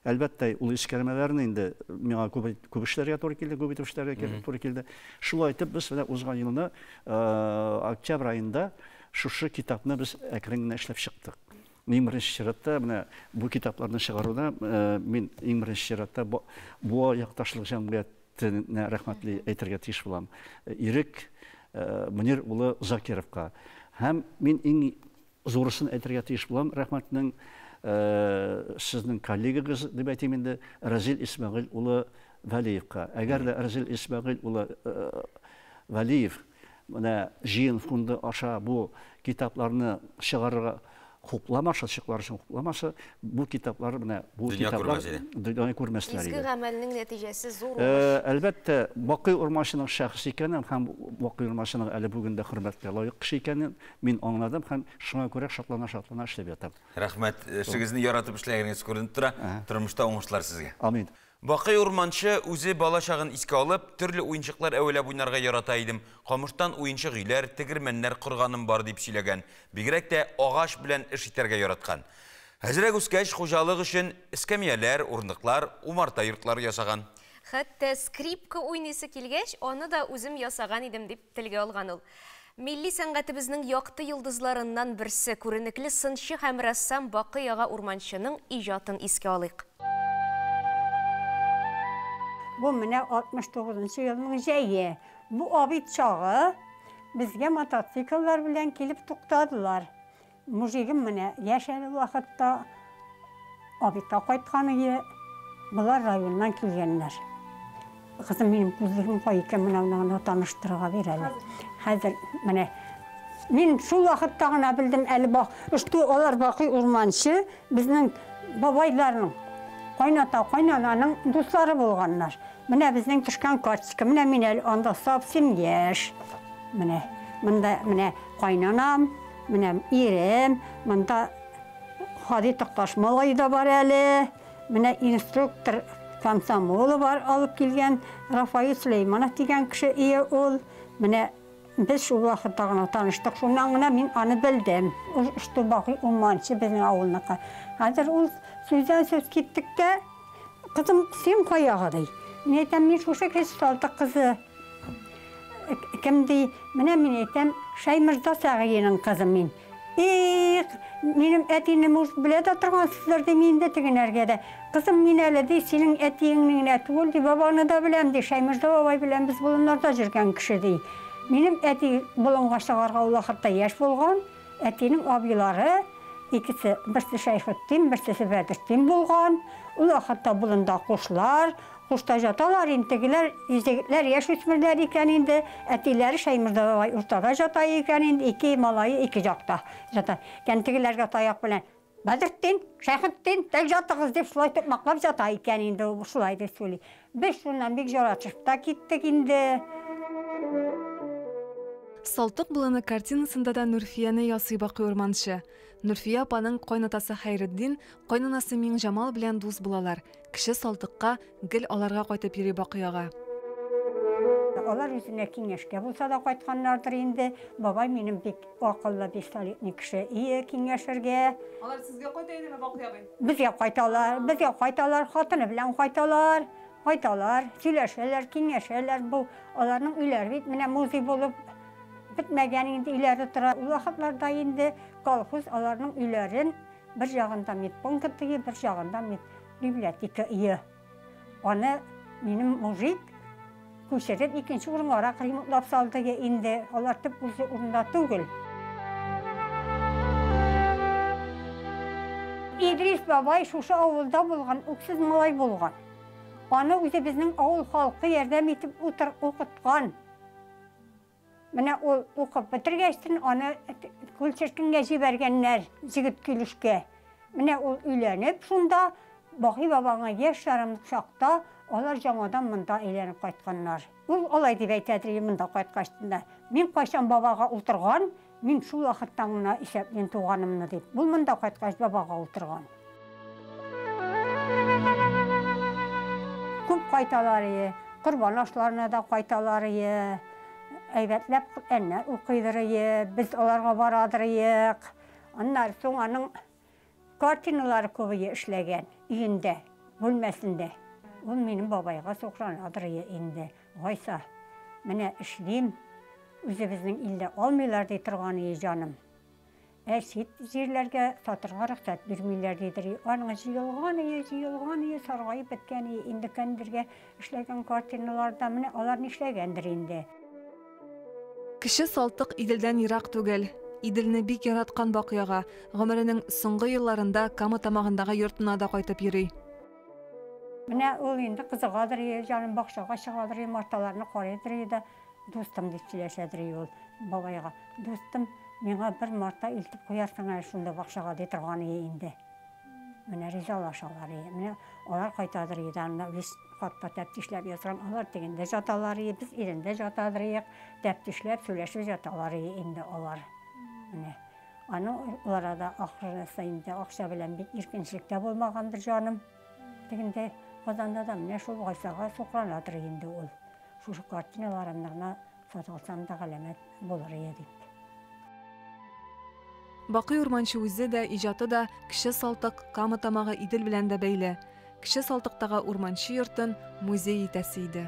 әлбәттә, ул искәрмәләрне инде миңа күп эшләргә туры килде, күп итеп эшләргә туры килде. Шулай итеп, без менә узган елны октябрь аенда шушы китапны без әкрен генә эшләп чыктык. Иң беренче чиратта менә бу китапларны чыгаруда мин иң беренче чиратта Буа якташлык җәмгыятенә рәхмәтле әйтергә тиеш булам. Ирек Мөнир улы Закировка. Һәм мин иң зурысын әйтергә тиеш булам, рәхмәтнең сезнең коллегагыз дип әйтим инде, Разил Исмәгыйль улы Вәлиевка. Әгәр дә Разил Исмәгыйль улы Вәлиев менә җыен фонды аша бу китапларны чыгарырга хупламаса, чыклар өчен хупламаса, бу китаплар менә бу китаплар дөнья күрмәсләр иде. Изге гамәлнең нәтиҗәсе зур уңыш. Әлбәттә, Бакый Урманчының шәхес икәнен һәм Бакый Урманчының әле бүген дә хөрмәткә лаек кеше икәнен мин аңладым һәм шуңа күрә шатлана-шатлана эшләп ятам. Рәхмәт, эшегезне яратып эшләгәнегез күренеп тора. Тормышта уңышлар сезгә. Амин. Бакый Урманчы үзе бала чагын искә алып, төрле уенчыклар әвәләп уйнарга ярата идем. Камыштан уенчык өйләр, тегермәннәр корганым бар дип сөйләгән. Бигрәк тә агач белән эш итәргә яраткан. Әзрәк үскәч, хуҗалык өчен эскәмияләр, урындыклар, умарта йортлары ясаган. Хәтта скрипка уйныйсы килгәч, аны да үзем ясаган идем дип телгә алган ул. Милли сәнгатебезнең якты йолдызларыннан берсе, күренекле сынчы һәм рәссам Бакый ага Урманчының иҗатын искә алыйк. Бу менә 69 елның җәе. Бу обид чагы безгә мотоцикллар белән килеп туктадылар. Мужигым менә яшь әле вакытта обидка кайткан иде. Болар районнан килгәннәр. Кызым, минем күзлегем кай икән, менә аны таныштырырга бир әле. Хәзер менә мин шул вакытта гына белдем әле бак, что алар Бакый Урманчы безнең бабайларның, кайната, кайнананың дуслары булганнар. Менә безнең төшкән карточка, менә мин әле анда совсем яшь. Менә монда менә кайнанам, менә ирем, монда Һади Такташ малае да бар әле. Менә инструктор комсомолы бар алып килгән Рафаил Сөләйманов дигән кеше ие ул. Менә без шул вакытта гына таныштык, шуннан гына мин аны белдем. Ул что Бакый Урманчы безнең авылныкы. Хәзер ул сүздән сүз киттек тә, кызым, син каягы ди. Мин әйтәм, мин шушы Кече Салтык кызы. Кем ди? Менә мин әйтәм, Шәйморза Сәгыйнең кызы мин. Их, минем әтине может белә дә торгансыздыр ди, мин дә тегенәргә дә. Кызым, мин әле ди, синең әтиеңне генә түгел ди, бабаңны да беләм ди, Шәйморза бабай белән без болыннарда йөргән кеше ди. Минем әти болынга чыгарга ул вакытта яшь булган, әтинең абыйлары икесе, берсе Шәйхетдин, берсе Бәдертдин булган. Ул вакытта болында кошлар, кушта жаталар инде, тегеләр, егетләр яшь үсмерләр икән инде, әтиләре Шәйморза бабай уртада жата икән инде, ике малайы ике жакта жата. Икән тегеләргә таяк белән Бәдертдин, Шәйхетдин, тәк жатыгыз дип шулай тукмаклап жата икән инде, ул шулай дип сөйли. Без шуннан бик жаратышып та киттек инде. Салтык болыны картинасында да Нурфияне ясый Бакый Урманчы. Нурфия апаның кайнатасы Хәйретдин, кайнанасы Миңҗамал белән дус булалар. Кеше Салтыкка гел аларга кайтып йөри Бакый ага. Алар үзенә киңәшкә булса да кайтканнардыр инде. Бабай минем бик акыллы, бик солидный кеше. Ие, киңәшергә. Алар сезгә кайта идеме, Бакый абый? Безгә кайталар, безгә кайталар, хатыны белән кайталар. Кайталар, сөйләшәләр, киңәшәләр. Бу аларның өйләре бит менә музей булып бетмәгән инде өйләре тора. Ул вакытларда инде колхоз аларның өйләрен бер ягында медпункт ие, бер ягында медбиблиотека ие. Аны минем мужик күчереп икенче урынгарак ремонтлап салды инде. Алар төп үзе урында түгел. Идрис бабай шушы авылда булган, үксез малай булган. Аны үзебезнең авыл халкы ярдәм итеп утыр укыткан. Менә ул укып бетергәчтен аны Күлчеркенгә җибәргәннәр, җегет килешкә. Менә ул өйләнеп шунда Бакый бабаңа яшь ярым чакта алар яңадан монда әйләнеп кайтканнар. Ул алай дип әйтәдер монда кайткачтын да. Мин кайчан бабага утырган, мин шул вакыттан гына исәплим туганымны дип. Ул монда кайткач бабага утырган. Күп кайталар ие, корбан ашларына да кайталар ие. Әйбәтләп Коръәннәр укыйдыр ие, без аларга барадыр иек. Аннары соң аның картиналары күп ие эшләгән өендә, бүлмәсендә. Ул минем бабайга сукранадыр ие инде. Гайса, менә эшлим, үзебезнең илдә алмыйлар ди торган ие җаным. Ә чит җирләргә сатырга рөхсәт бирмиләр дидер. Аның җыелган ие, җыелган ие, саргаеп беткән ие, инде кәндергә эшләгән картиналарда менә алар нишләгәндер инде. Кече Салтык Иделдән ерак түгел. Иделне бик яраткан Бакый ага, гомеренең соңгы елларында Кама Тамагындагы йортына да кайтып йөри. Менә ул инде кызыгадыр ие, җаным бакчага чыгадыр ие, марталарны карыйдыр ие да, дустым дип сөйләшәдер ие ул бабайга. Дустым, миңа бер марта илтеп куярсың әле шунда бакчага, ди торган ие инде. Менә ризалашалар ие. Менә алар кайтадыр ие да, анда без хатта тәптишләп язган, алар тегендә жаталар ие, без идәндә жатадыр иек, тәптишләп сөйләшеп жаталар ие инде алар. Менә аның ул арада ахрысы инде акча белән бик иркенчелек тә булмагандыр җаным. Тегендә Казанда да менә шул Гайсага сукранадыр инде ул. Шушы картиналарымны гына сата алсам да галәмәт булыр иде дип. Бакый Урманче үзе дә, иҗаты да Кече Салтык, Кама Тамагы, Идел белән дә бәйле. Кече Салтыктагы Урманче йортын музей итәсе иде.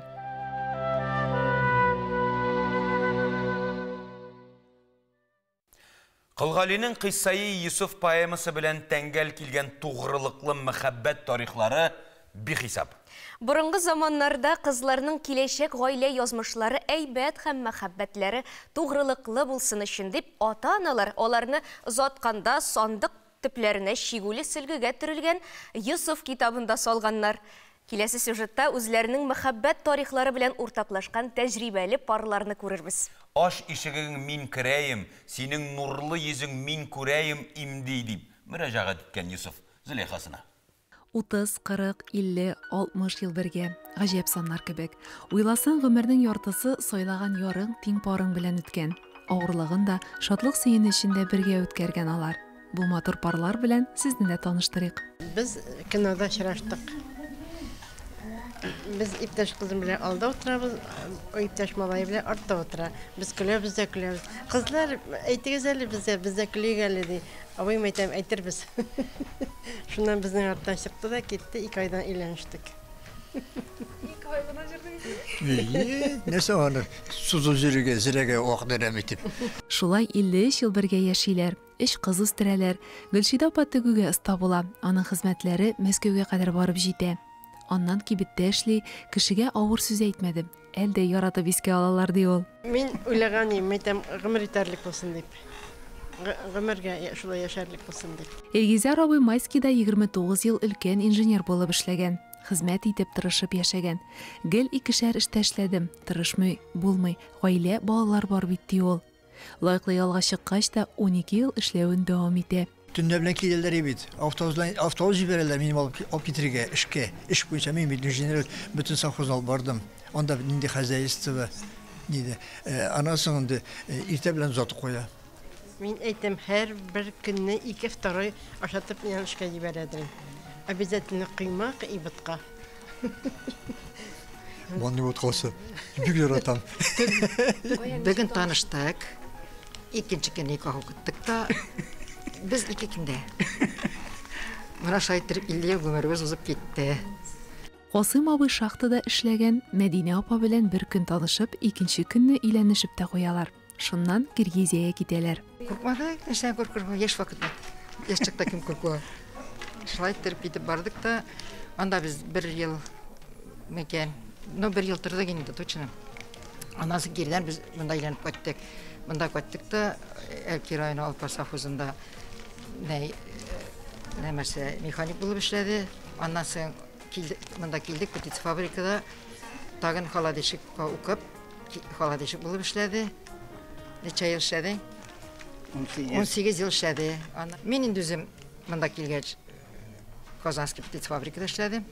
Колгалинең Кыйссаи Йосыф поэмасы белән тәңгәл килгән тугрылыклы мәхәббәт тарихлары бихисап. Борынгы заманнарда кызларның киләчәк гаилә язмышлары әйбәт һәм мәхәббәтләре тугрылыклы булсын өчен дип, ата-аналар аларны озатканда сандык төпләренә чигүле сөлгегә төрелгән Йосыф китабын да салганнар. Киләсе сюжетта үзләренең мәхәббәт тарихлары белән уртаклашкан тәҗрибәле парларны күрербез. Ач ишегең мин керәем, синең нурлы йөзең мин күрәем имди, дип мөрәҗәгать иткән Йосыф Зөләйхасына. 30, 40, 50, 60 ел бергә. Гаҗәп саннар кебек. Уйласаң, гомернең яртысы сайлаган ярың, тиң парың белән үткән. Авырлыгын да, шатлык-сөенечен дә бергә үткәргән алар. Бу матур парлар белән сезне дә таныштырыйк. Без кинода очраштык. Без иптәш кызым белән алда утырабыз, иптәш малае белән артта утыра. Без көләбез дә көләбез. Кызлар, әйтегез әле безгә, без дә көлик әле, ди. Абыем әйтәм, әйтербез. Шуннан безнең арттан чыкты да китте, ике айдан өйләнештек. Ике ай гына җөрдегезме? Әйе, нәрсә аны сузып йөрергә, зрәгә вакыт әрәм итеп. Шулай 53 ел бергә яшиләр. Өч кыз үстерәләр. Гөлшидә апа тегүгә оста була. Аның хезмәтләре Мәскәүгә кадәр барып җитә. Аннан кибеттә эшли, кешегә авыр сүз әйтмәдем. Әле дә яратып искә алалар, ди ул. Мин уйлаган идем, әйтәм, гомер итәрлек булсын дип. Гомергә шулай яшәрлек булсын дип. Илгизәр абый Майскийда 29 ел өлкән инженер булып эшләгән. Хезмәт итеп, тырышып яшәгән. Гел икешәр эштә эшләдем, тырышмый булмый, гаилә, балалар бар бит, ди ул. Лаеклы ялга чыккач та 12 ел эшләвен дәвам итә. Төнлә белән киләләр бит. Автобус белән автобус җибәрәләр мине алып алып китерергә эшкә. Эш буенча мин бит инженер бөтен совхозны алып бардым. Анда нинди хозяйство ниде. Аннан соң инде иртә белән озатып куя. Мин әйтәм, һәрбер көнне ике второй ашатып мине эшкә җибәрәдер. Обязательно коймак и ботка. Манный боткасы. Бик яратам. Бүген таныштык. Икенче көн никах укыттык та без ике көндә. Менә шулай иттереп 50 ел гомеребез узып китте. Касыйм абый шахтада эшләгән Мәдинә апа белән бер көн танышып, икенче көнне өйләнешеп тә куялар. Шуннан Киргизиягә китәләр. Куркмадык, нәрсәдән куркырга, яшь вакыт бит. Яшь чакта кем куркуа. Шулай иттереп китеп бардык та, анда без бер ел микән, ну бер ел тордык инде точно. Аннан соң киредән без монда әйләнеп кайттык. Монда кайттык та, Әлки районы Алпар совхозында нәй нәмәрсә механик булып эшләде. Аннан соң килдек, монда килдек, птицефабрикада тагын холодильщикка укып, холодильщик булып эшләде. Ничә ел эшләде? 18 ел эшләде. Мин инде үзем монда килгәч Казанский птицефабрикада эшләдем.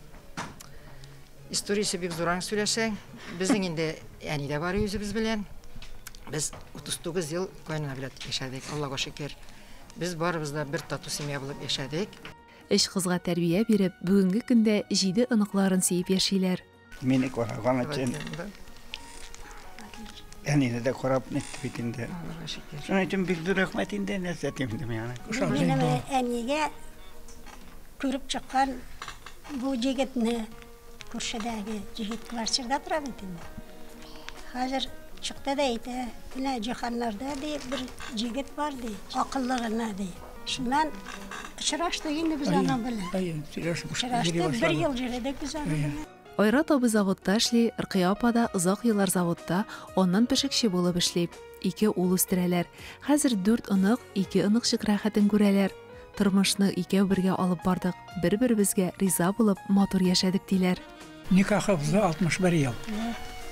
Историясе бик зур аның сөйләсәң. Безнең инде әни дә бар үзебез белән. Без 39 ел кайнана белән яшәдек, Аллага шөкер. Без барыбыз да бер тату семья булып яшәдек. Өч кызга тәрбия биреп, бүгенге көндә җиде оныкларын сөеп яшиләр. Мине караган өчен. Әнине дә карап нитте бит инде. Шуның өчен бик зур рәхмәт инде, нәрсә дим инде мин аны. Минем әнигә күреп чыккан бу егетне, күршедәге егет квартирда тора бит инде. Хәзер чыкты да әйтә, менә Җиһаннарда ди бер егет бар ди, акыллы гына ди. Шуннан очраштык инде без аның белән. Әйе, сөйләшеп Очраштык, бер ел йөрдек без аның белән. Айрат абый заводта эшли, Ркыя апа да озак еллар заводта, аннан пешекче булып эшли. Ике ул үстерәләр. Хәзер дүрт онык, ике оныкчык рәхәтен күрәләр. Тормышны икәү бергә алып бардык, бер-беребезгә риза булып, матур яшәдек, диләр. Никахыбызда 61 ел.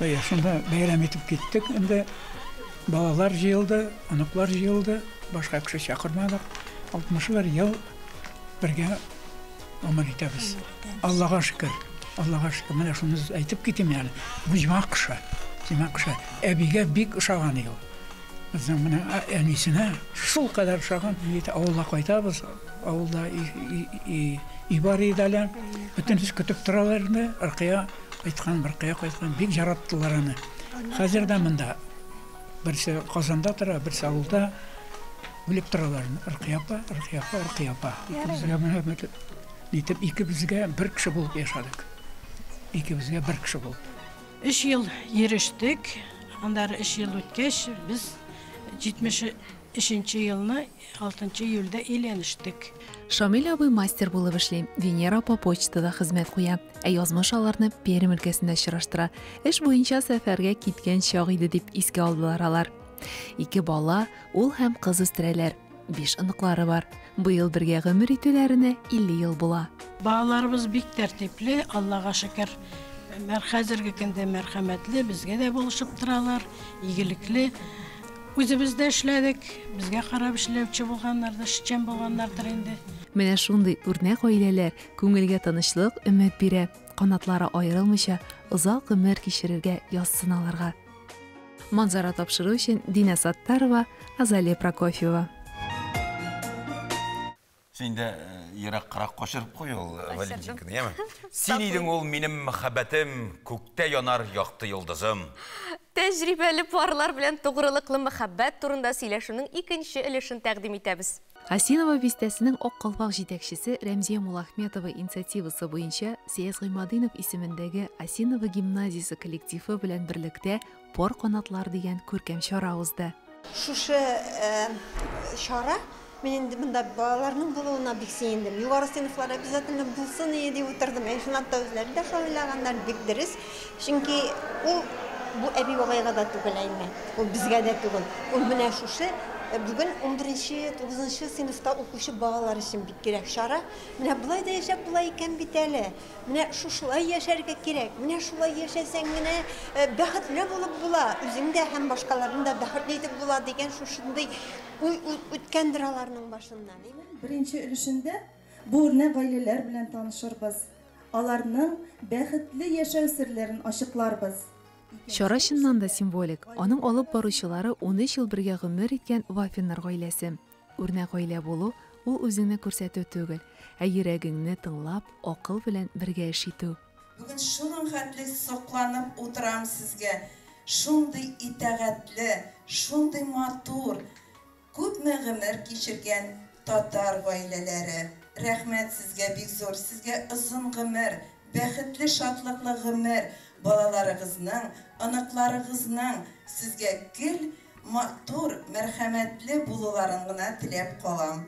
Әйе, шунда бәйрәм итеп киттек инде. Балалар җыелды, оныклар җыелды, башка кеше чакырмадык. 61 ел бергә гомер итәбез. Аллага шөкер. Аллага шөкер. Менә шуны әйтеп китим әле. Бу җомга кышы. Җомга кышы. Әбигә бик ошаган ел. Безнең менә әнисенә шул кадәр ошаган. Авылга кайтабыз. Авылда өй бар иде әле. Бөтенесе көтеп торалар инде. Ркыя кайткан, Ркыя кайткан. Бик яраттылар аны. Хәзер дә монда берсе Казанда тора, берсе авылда. Үлеп торалар. Ркыя апа, Ркыя апа, Ркыя апа. Икебезгә менә нитеп икебезгә бер кеше булып яшәдек. Икебезгә бер кеше булып. Өч ел йөрештек. Аннары өч ел үткәч, без 73 елны 6 июльдә өйләнештек. Шамил абый мастер булып эшли, Венера апа почтада хезмәт куя. Ә язмыш аларны Пермь өлкәсендә очраштыра. Эш буенча сәфәргә киткән чак иде дип искә алдылар алар. Ике бала, ул һәм кыз үстерәләр. Биш оныклары бар. Быел бергә гомер итүләренә 50 ел була. Балаларыбыз бик тәртипле, Аллага шөкер. Хәзерге көндә мәрхәмәтле, безгә дә булышып торалар, игелекле. Үзебез дә эшләдек, безгә карап эшләүче булганнар да, эшчән булганнардыр инде. Менә шундый үрнәк гаиләләр күңелгә тынычлык, өмет бирә. Канатлары аерылмыйча озак гомер кичерергә язсын аларга. Манзара тапшыру өчен Динә Саттарова, Азалия Прокофьева. Син дә ераккарак качырып куй ул Валентинканы, яме? Син идең ул минем мәхәббәтем, күктә янар якты йолдызым. Тәҗрибәле парлар белән тугрылыклы мәхәббәт турында сөйләшүнең икенче өлешен тәкъдим итәбез. Осиново бистәсенең Ак калфак җитәкчесе Рәмзия Муллахметова инициативасы буенча Сәяз Гыймадыйнов исемендәге Осиново гимназиясе коллективы белән берлектә Пар канатлар дигән күркәм чара узды. Шушы чара мин инде монда балаларның булуына бик сөендем. Югары сыйныфлар обязательно булсын иде дип утырдым. Ә чынлап та үзләре дә шулай уйлаганнар, бик дөрес. Чөнки ул бу әби-бабайга да түгел әйме, ул безгә дә түгел. Ул менә шушы бүген 11-нче, 9-нчы сыйныфта укучы балалар өчен бик кирәк чара. Менә болай да яшәп була икән бит әле. Менә шушылай яшәргә кирәк. Менә шулай яшәсәң генә бәхетле булып була. Үзең дә һәм башкаларны да бәхетле итеп була дигән шушындый уй үткәндер аларның башыннан. Беренче өлешендә бу үрнәк гаиләләр белән танышырбыз. Аларның бәхетле яшәү серләрен ачыкларбыз. Чара чыннан да символик. Аның алып баручылары 13 ел бергә гомер иткән Вафиннар гаиләсе. Үрнәк гаилә булу ул үзеңне күрсәтү түгел, ә йөрәгеңне тыңлап, акыл белән бергә эш итү. Бүген шуның хәтле сокланып утырам сезгә. Шундый итагатьле, шундый матур, күпме гомер кичергән татар гаиләләре. Рәхмәт сезгә бик зур, сезгә озын гомер, бәхетле, шатлыклы гомер, балаларыгызның, оныкларыгызның сезгә гел матур, мәрхәмәтле булуларын гына теләп калам.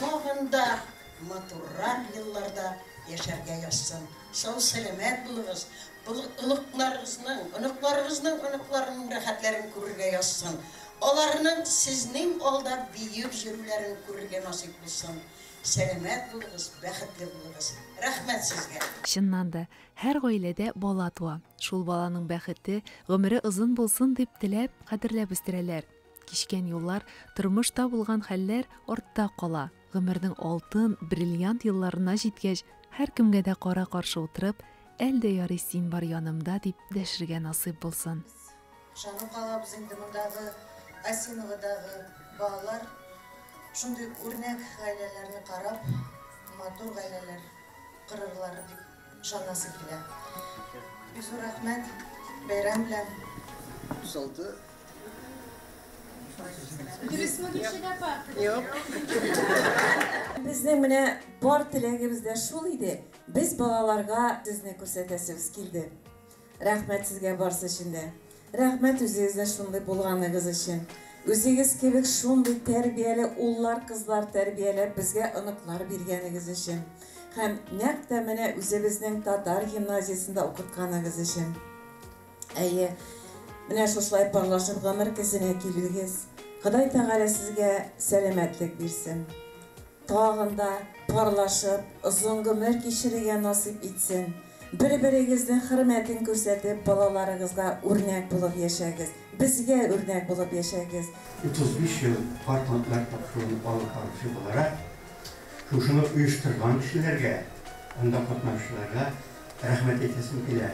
Тагын да матуррак елларда яшәргә язсын. Сау-сәламәт булыгыз. Оныкларыгызның, оныкларыгызның оныкларының рәхәтләрен күрергә язсын. Аларның сезнең алда биеп йөрүләрен күрергә насыйп булсын. Сәламәт булыгыз, бәхетле булыгыз. Рәхмәт сезгә. Чыннан да, һәр гаиләдә бала туа. Шул баланың бәхете, гомере озын булсын дип теләп, кадерләп үстерәләр. Кичкән юллар, тормышта булган хәлләр артта кала. Гомернең алтын, бриллиант елларына җиткәч, һәркемгә дә кара-каршы утырып, Әл дә ярый син бар янымда, дип дәшергә насыйп булсын. Ышанып калабыз инде, мондагы Осиноводагы балалар шундый үрнәк гаиләләрне карап, матур гаиләләр корырлар дип ышанасы килә. Бик зур рәхмәт, бәйрәм белән! 36. Дөресме, Гөлшат апа? Юк. Безнең менә бар теләгебез дә шул иде, без балаларга сезне күрсәтәсебез килде. Рәхмәт сезгә барсы өчен дә. Рәхмәт үзегезнең шундый булганыгыз өчен. Үзегез кебек шундый тәрбияле уллар, кызлар тәрбияләп безгә оныклар биргәнегез өчен. Һәм нәкъ тә менә үзебезнең татар гимназиясендә укытканыгыз өчен. Әйе, менә шушылай парлашып гомер көзенә килдегез. Ходай Тәгалә сезгә сәламәтлек бирсен. Тагын да парлашып, озын гомер кичерергә насыйп итсен. Бер-берегезнең хөрмәтен күрсәтеп, балаларыгызга үрнәк булып яшәгез, безгә үрнәк булып яшәгез. 35 ел карт-атлар тапшыруын алып баручы буларак, шушыны оештырган кешеләргә, анда катнашучыларга рәхмәт әйтәсем килә.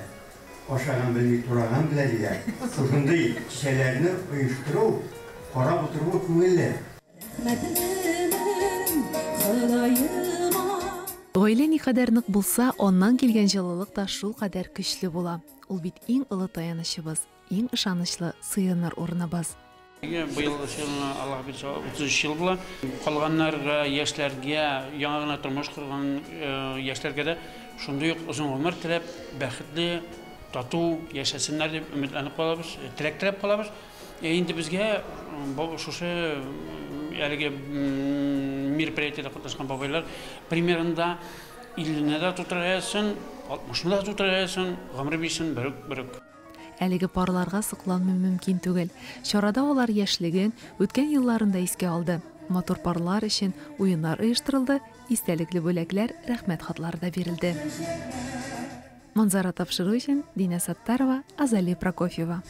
Ашаган белми, тураган белә, диләр. Шушындый кичәләрне оештыру, карап утыруы күңелле. Рәхмәтлемен Ходаема. Гаилә никадәр нык булса, аннан килгән җылылык та шулкадәр көчле була. Ул бит иң олы таянычыбыз, иң ышанычлы сыеныр урыныбыз. Быел елны, Аллаһ бирсә, 33 ел була. Калганнарга, яшьләргә, яңа гына тормыш корган яшьләргә дә шундый ук озын гомер теләп, бәхетле, тату яшәсеннәр дип өметләнеп калабыз, теләк теләп калабыз. Ә инде безгә шушы әлеге мероприятиедә катнашкан бабайлар примерында 50-не дә тутырырга язсын, 60-ны да тутырырга язсын, гомер бирсен, берүк, берүк. Әлеге парларга сокланмый мөмкин түгел. Чарада алар яшьлеген, үткән елларын да искә алды. Матур парлар өчен уеннар оештырылды, истәлекле бүләкләр, рәхмәт хатлары да бирелде. Манзара тапшыру өчен Динә Саттарова, Азалия Прокофьева.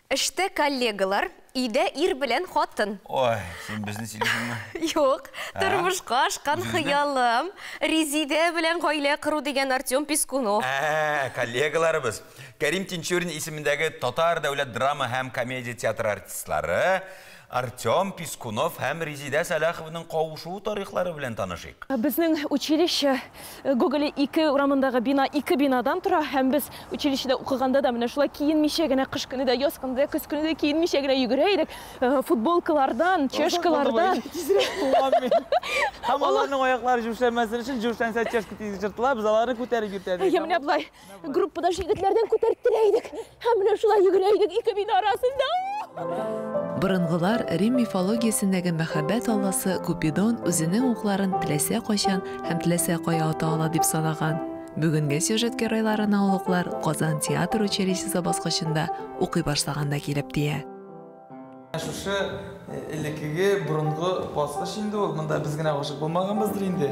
Эштә коллегалар, өйдә ир белән хатын. Ой, син безне сөйлисеңме? Юк, Ә? тормышка ашкан Үзеңне? хыялым. Резидә белән гаилә кору дигән Артем Пискунов. Ә, коллегаларыбыз. Кәрим Тинчурин исемендәге Татар дәүләт драма һәм комедия театры артистлары Артем Пискунов һәм Резидә Сәлахованың кавышуы тарихлары белән танышыйк. Безнең училище Гоголя 2 урамындагы бина 2 бинадан тора, һәм без училищеда укыганда да менә шулай киенмичә генә кыш көне дә, яз көне дә, көз көне дә киенмичә генә йөгерә идек. Футболкалардан, чешкалардан. Тизрәк туам мин. Һәм аларның аяклары җүшләнмәсен өчен, җүшләнсә чешка тиз җыртыла, без аларны күтәреп йөртә идек. Әйе, менә болай группада егетләрдән күтәрттерә идек. Һәм менә шулай йөгерә идек ике бина арасында. Борынгылар Рим мифологиясендәге мәхәббәт алласы Купидон үзенең укларын теләсә кайчан һәм теләсә кая ата ала дип санаган. Бүгенге сюжет геройларына ул уклар Казан театр училищесы баскычында укый башлаганда килеп тия. Шушы элеккеге борынгы баскыч инде ул. Монда без генә гашыйк булмаганбыздыр инде.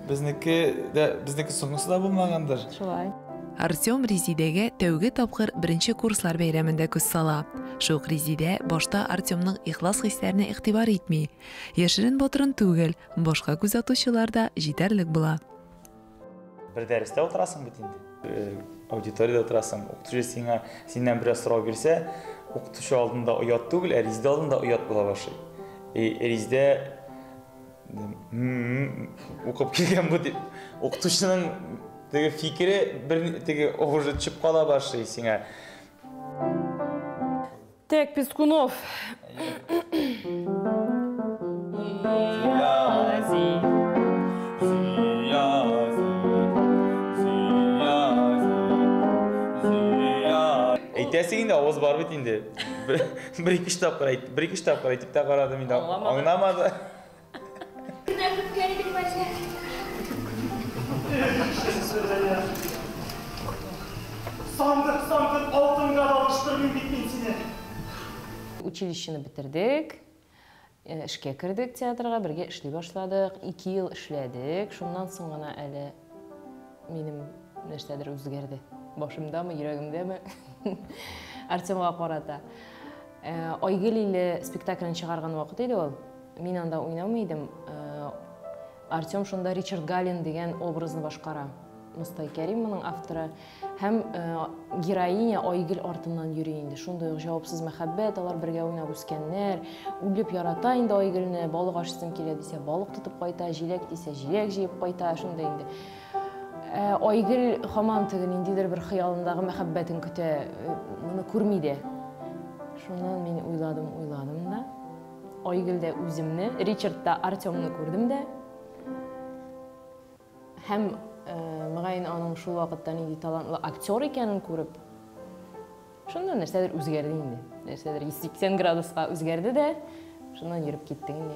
Безнеке дә, безнеке соңгысы да булмагандыр. Шулай. Артем Резидәгә тәүге тапкыр беренче курслар бәйрәмендә күз сала. Шул ук Резидә башта Артемның ихлас хисләренә игътибар итми. Яшерен батырын түгел, башка күз атучылар да җитәрлек була. Бер дәрестә утырасың бит инде. аудиториядә утырасың, укытучы сиңа синнән берәр сорау бирсә, укытучы алдында оят түгел, ә Резидә алдында оят була башлый. И Резидә укып килгән бу дип, укытучының теге фикере бер теге уже төшеп кала башлый сиңа. Так, Пескунов. Әйтәсең инде, авыз бар бит инде. Бер ике тапкыр әйт, бер ике тапкыр әйтеп тә карадым инде. Аңламады. Сандык сандык алтынга да алыштырмыйм бит мин сине. Училищены бетердек, эшкә кердек театрга, бергә эшли башладык. 2 ел эшләдек. Шуннан соң гына әле минем нәрсәдер үзгәрде. Башымдамы, йөрәгемдәме? Артемга карата. Айгөл иле спектаклен чыгарган вакыт иде ул. Мин анда уйнамый идем. Артем шунда Ричард Галин дигән образны башкара. Мостай Кәрим моның авторы. Һәм героиня Айгөл артыннан йөри инде. Шундый ук җавапсыз мәхәббәт, алар бергә уйнап үскәннәр. Үлеп ярата инде Айгөлне, балык ашыйсым килә дисә, балык тотып кайта, җиләк дисә, җиләк җыеп кайта, шундый инде. Айгөл һаман теге ниндидер бер хыялындагы мәхәббәтен көтә, моны күрми дә. Шуннан мин уйладым, уйладым да. Айгөлдә үземне, Ричардта Артемны күрдем дә. Һәм мөгаен аның шул вакытта нинди талантлы актер икәнен күреп, шунда нәрсәдер үзгәрде инде. Нәрсәдер 180 градуска үзгәрде дә, шуннан йөреп киттек инде.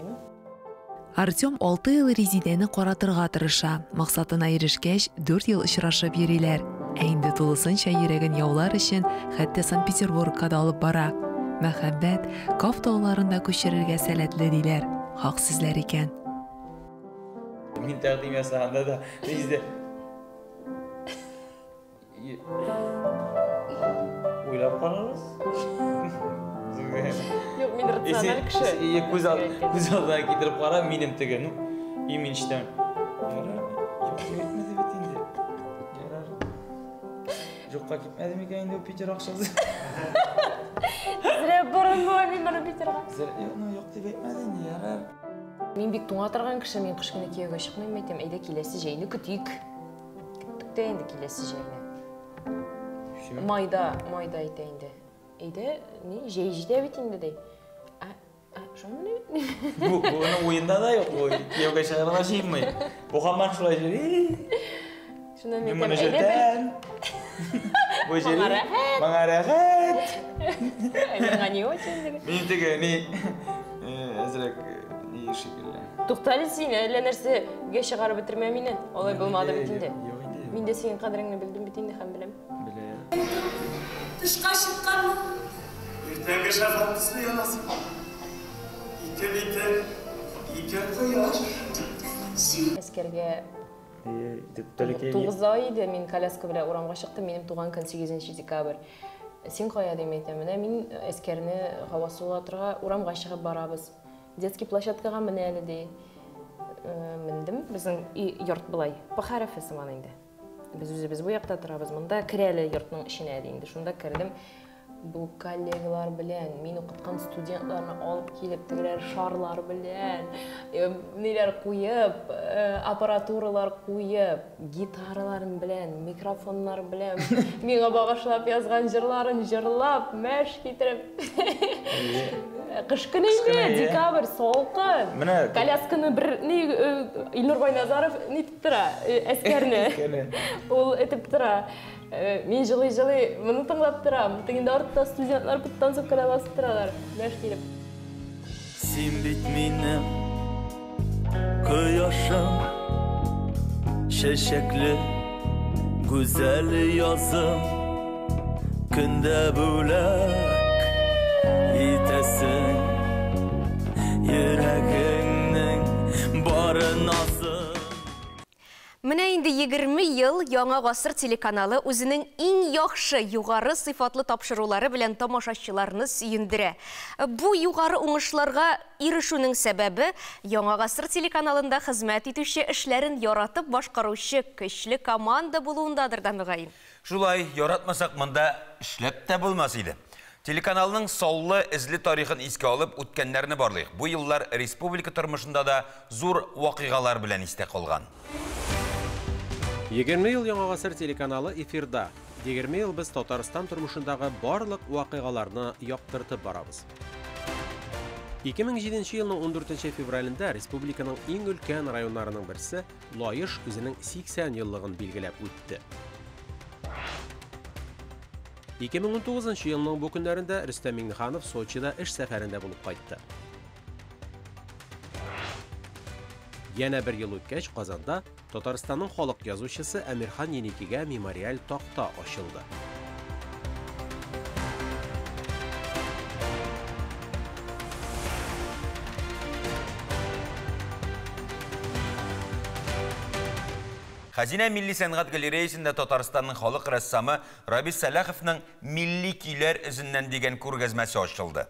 Артем 6 ел Резидәне каратырга тырыша. Максатына ирешкәч, 4 ел очрашып йөриләр. Ә инде тулысынча йөрәген яулар өчен хәтта Санкт-Петербургка да алып бара. Мәхәббәт Каф тауларында күчерергә сәләтле диләр. Хак сүзләр икән. Мин тәкъдим ясаганда да Резидә уйлап карагыз. Юк, мин рациональ кеше. Күз алдына китереп кара, минем теге, ну, и мин эчтән. Ярар, юк, әйтмәде бит инде. Ярар. Юкка китмәде микән инде Питер акчасы? Зря борынмый мин моны Питерга. Зря, ну, юк дип әйтмәде инде, ярар. Мин бик туңа торган кеше, мин кыш көне кияүгә чыкмыйм, әйтәм, әйдә киләсе җәйне көтик. Көттек тә инде киләсе җәйне. Майда, майда әйтә инде. Әйдә, ни, җәй җитә бит инде ди. Ә, шуны ни? Бу, буның уенда да юк, бу кияүгә чыгарга җыенмый. Бу һаман шулай йөри. Шуннан Мин әйтәм, моны әйдә бер. җөртәм. Бу җөри. Маңа рәхәт. Маңа рәхәт. Миңа не очень диген. Мин теге, ни, әзрәк, ни шикелле. Туктале син, әллә нәрсәгә чыгарып бетермә мине. Алай булмады бит инде. Юк инде. Мин дә синең кадереңне белдем бит инде һәм беләм. Белә. Тышка чыкканмы? Иртәнге шәфәкъ төсле янасың. Ике битең, ике кояш. Әскәргә 9 ай иде, мин коляска белән урамга чыктым, минем туган көн 8 декабрь. Син кая дим әйтәм, менә мин Әскәрне һава сулатырга урамга чыгып барабыз. Детский площадкага менә әле ди. Мендем, безнең йорт былай, П хәрефе сыман инде. Без үзебез бу якта торабыз, монда керәле йортның эченә ди инде. Шунда кердем. Бу коллегалар белән, мин укыткан студентларны алып килеп, тегеләр шарлар белән, ниләр куеп, аппаратуралар куеп, гитараларын белән, микрофоннар белән, миңа багышлап язган җырларын җырлап, мәш китереп. Кыш көне инде, декабрь, салкын. Менә колясканы бер ни Илнур Байназаров нитеп тора, Әскәрне. Ул этеп тора. Мин җылый-җылый моны тыңлап торам. Тегендә артта студентлар подтанцовкада басып торалар. Мәш килеп. Син бит минем кояшым, чәчәкле гүзәл язым, көндә бүләк итәсең йөрәгеңнең бары назы. Менә инде 20 ел Яңа Гасыр телеканалы үзенең иң яхшы, югары сыйфатлы тапшырулары белән тамашачыларны сөендерә. Бу югары уңышларга ирешүнең сәбәбе Яңа Гасыр телеканалында хезмәт итүче эшләрен яратып башкаручы көчле команда булуындадыр да мөгаен. Шулай, яратмасак, монда эшләп тә булмас иде. Телеканалның саллы эзле тарихын искә алып, үткәннәрне барлыйк. Бу еллар республика тормышында да зур вакыйгалар белән истә калган. 20 ел Яңа гасыр телеканалы эфирда. 20 ел без Татарстан тормышындагы барлык вакыйгаларны яктыртып барабыз. 2007 елның 14 февралендә республиканың иң өлкән районнарының берсе Лаеш үзенең 80 еллыгын билгеләп үтте. 2019 елның бу көннәрендә Рөстәм Миңнеханов Сочида эш сәфәрендә булып кайтты. Янә бер ел үткәч, Казанда Татарстанның халык язучысы Әмирхан Еникигә мемориаль такта ачылды. Хәзинә милли сәнгать галереясендә Татарстанның халык рәссамы Рабис Сәлаховның Милли көйләр эзеннән дигән күргәзмәсе ачылды.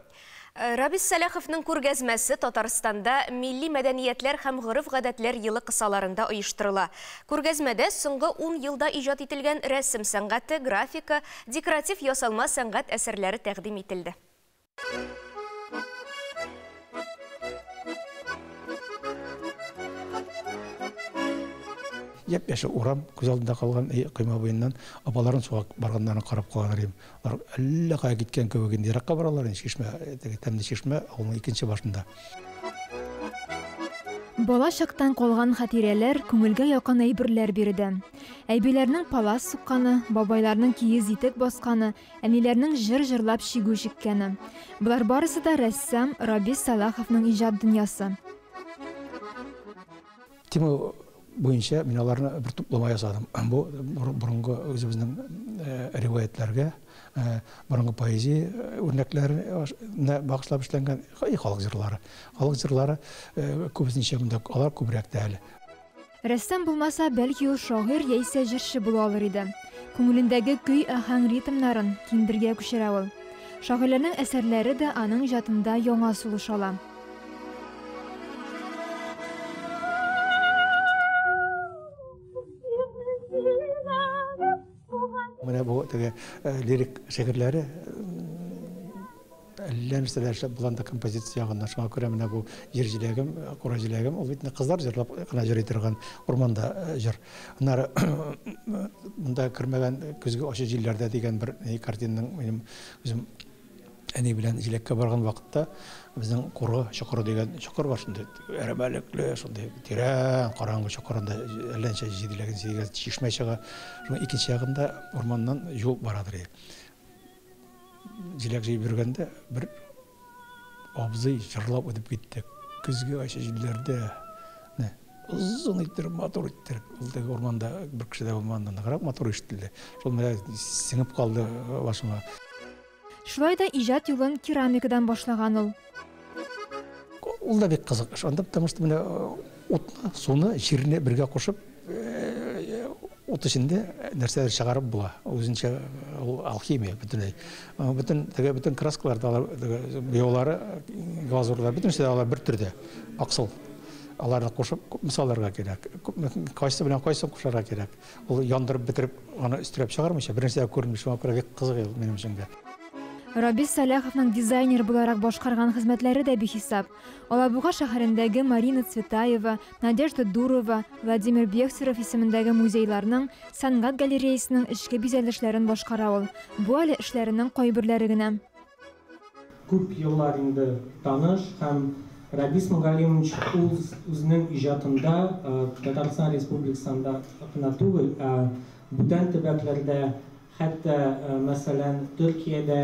Рабис Сәлаховның күргәзмәсе Татарстанда Милли мәдәниятләр һәм гореф-гадәтләр елы кысаларында оештырыла. Күргәзмәдә соңгы ун елда иҗат ителгән рәсем сәнгате, графика, декоратив ясалма сәнгать әсәрләре тәкъдим ителде. Япь-яшел урам күз алдында калган койма буеннан апаларын суга барганнарын карап калалар идем. Алар әллә кая киткән кебек инде еракка баралар инде, чишмә, теге тәмле чишмә авылның икенче башында. Бала чактан калган хатирәләр, күңелгә якын әйберләр биредә. Әбиләрнең палас сукканы, бабайларның киез итек басканы, әниләрнең җыр җырлап чигү чиккәне. Болар барысы да рәссам Рабис Сәлаховның иҗат дөньясы. Тема буенча мин аларны бер туплама ясадым. Бу борынгы үзебезнең риваятләргә, борынгы поэзия үрнәкләренә багышлап эшләнгән халык җырлары. Халык җырлары күбесенчә монда алар күбрәк тә әле. Рәссам булмаса, бәлки ул шагыйрь яисә җырчы була алыр иде. Күңелендәге көй-аһәң ритмнарын киндергә күчерә ул. Шагыйрьләрнең әсәрләре дә аның иҗатында яңа сулыш ала. Менә бу теге лирик шигырьләре әллә нәрсәләр эшләп була анда композиция ягыннан. Шуңа күрә менә бу җир җиләгем, кура җиләгем, ул бит инде кызлар җырлап кына йөри торган урманда җыр. Аннары монда кермәгән көзге ачы җилләрдә дигән бер картинаның минем үзем әни белән җиләккә барган вакытта безнең Куры чокыры дигән чокыр бар, шундый әрәмәлекле, шундый тирән караңгы чокыр, анда әллә ничә җиделәген сигез чишмә чыга. Шуның икенче ягында урманнан юл барадыр. Җиләк җыеп йөргәндә бер абзый җырлап үтеп китте. Көзге ачы җилләрдә озын иттереп, матур иттереп, ул теге урманда бер кеше дә булмаганда ныграк матур ишетелде. Шул менә сеңеп калды башыма. Шулай да иҗат юлын керамикадан башлаган ул. Ул да бик кызык эш. Анда потому что менә утны, суны, җирне бергә кушып, ут эчендә нәрсәләр чыгарып була. Үзенчә ул алхимия бөтенләй. Бөтен теге бөтен краскалар да алар, теге буяулары, глазурлар, бөтенесе дә алар бер төрдә. Аксыл. Аларны кушып күпме салырга кирәк, күпме кайсы белән кайсын кушарга кирәк. Ул яндырып бетереп, аны өстерәп чыгармыйча, бернәрсә дә күренми. Шуңа күрә бик кызык ул минем өчен дә. Рабис Сәлаховның дизайнер буларак башкарган хезмәтләре дә бихисап. Алабуга шәһәрендәге Марина Цветаева, Надежда Дурова, Владимир Бехтеров исемендәге музейларның, сәнгать галереясының эчке бизәлешләрен башкара ул. Бу әле эшләренең кайберләре генә. Күп еллар инде таныш һәм Рабис Мөгалимович ул үзенең иҗатында Татарстан Республикасында гына түгел, ә бүтән төбәкләрдә, хәтта, мәсәлән, Төркиядә,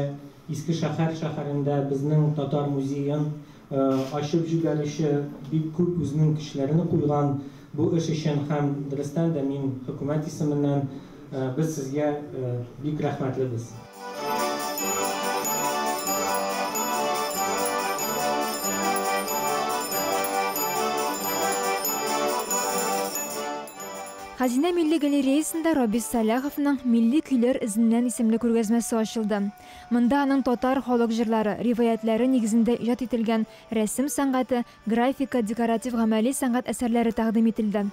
Иске шәһәр шәһәрендә безнең татар музеен ачып җибәрүче бик күп үзенең көчләрен куйган бу эш өчен һәм дөрестән дә мин хөкүмәт исеменнән без сезгә бик рәхмәтлебез. Хәзинә милли галереясында Рабис Сәлаховның Милли көйләр эзеннән исемле күргәзмәсе ачылды. Монда аның татар халык җырлары, риваятьләре нигезендә иҗат ителгән рәсем сәнгате, графика, декоратив гамәли сәнгать әсәрләре тәкъдим ителде.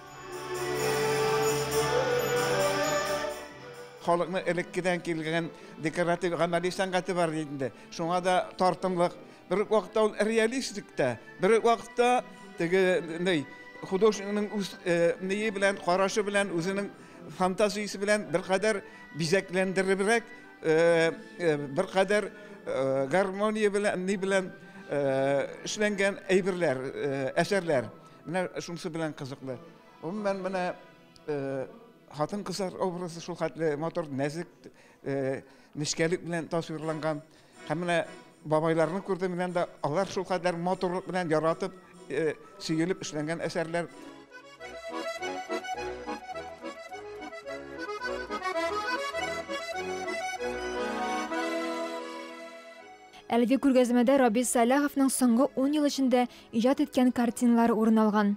халыкның элеккедән килгән декоратив гамәли сәнгате бар инде. Шуңа да тартымлык. Бер үк вакытта ул реалистик та, бер үк вакытта теге ни художникның үз ние белән, карашы белән, үзенең фантазиясе белән беркадәр бизәкләндеребрәк, беркадәр гармония белән, ни белән эшләнгән әйберләр, әсәрләр. Менә шунысы белән кызыклы. Гомумән, менә хатын-кызлар образы шул хәтле матур, нәзек, нечкәлек белән тасвирланган. Һәм менә бабайларны күрдем мин анда, алар шул кадәр матурлык белән яратып, сөелеп эшләнгән әсәрләр. Әлеге күргәзмәдә Рабис Сәлаховның соңгы 10 ел эчендә иҗат иткән картиналары урын алган.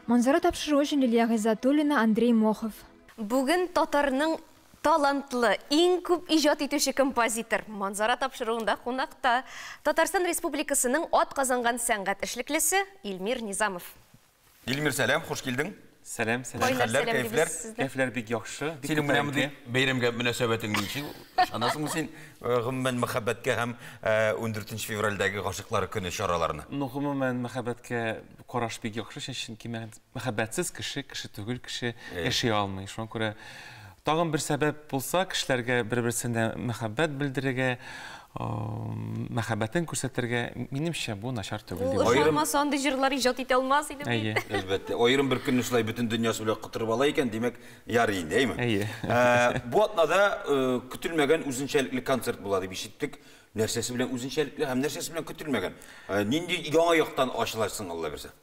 Манзара тапшыруы өчен Лилия Гыйззәтуллина, Андрей Мохов. Бүген татарның талантлы, иң күп иҗат итүче композитор Манзара тапшыруында кунакта Татарстан Республикасының атказанган сәнгать эшлеклесе Илмир Низамов. Илмир, сәлам, хуш килдең. Сәлам, сәлам. Кайнар Хәлләр, сәлам кәефләр? дибез сезгә. Кәефләр бик яхшы, бик Синең менә мондый күтәренке. бәйрәмгә мөнәсәбәтең ничек? Ышанасыңмы син, гомумән, мәхәббәткә һәм 14 февральдәге гашыйклар көне чараларына? Ну, гомумән, мәхәббәткә караш бик яхшы, чөнки мәхәббәтсез кеше, кеше түгел, кеше яши алмый. Шуңа күрә тагын бер сәбәп булса, кешеләргә бер-берсенә мәхәббәт белдерергә, мәхәббәтен күрсәтергә, минемчә, бу начар түгел Ул дип уйлыйм. ышанмаса, андый җырлар иҗат итә алмас иде Әйе. бит. Әлбәттә, аерым бер көнне шулай бөтен дөньясы белән котырып ала икән, димәк, ярый инде, әйме? Әйе. Бу атнада көтелмәгән үзенчәлекле концерт була дип ишеттек. Нәрсәсе белән үзенчәлекле һәм нәрсәсе белән көтелмәгән? Нинди яңа яктан ачыласың, Алла бирсә?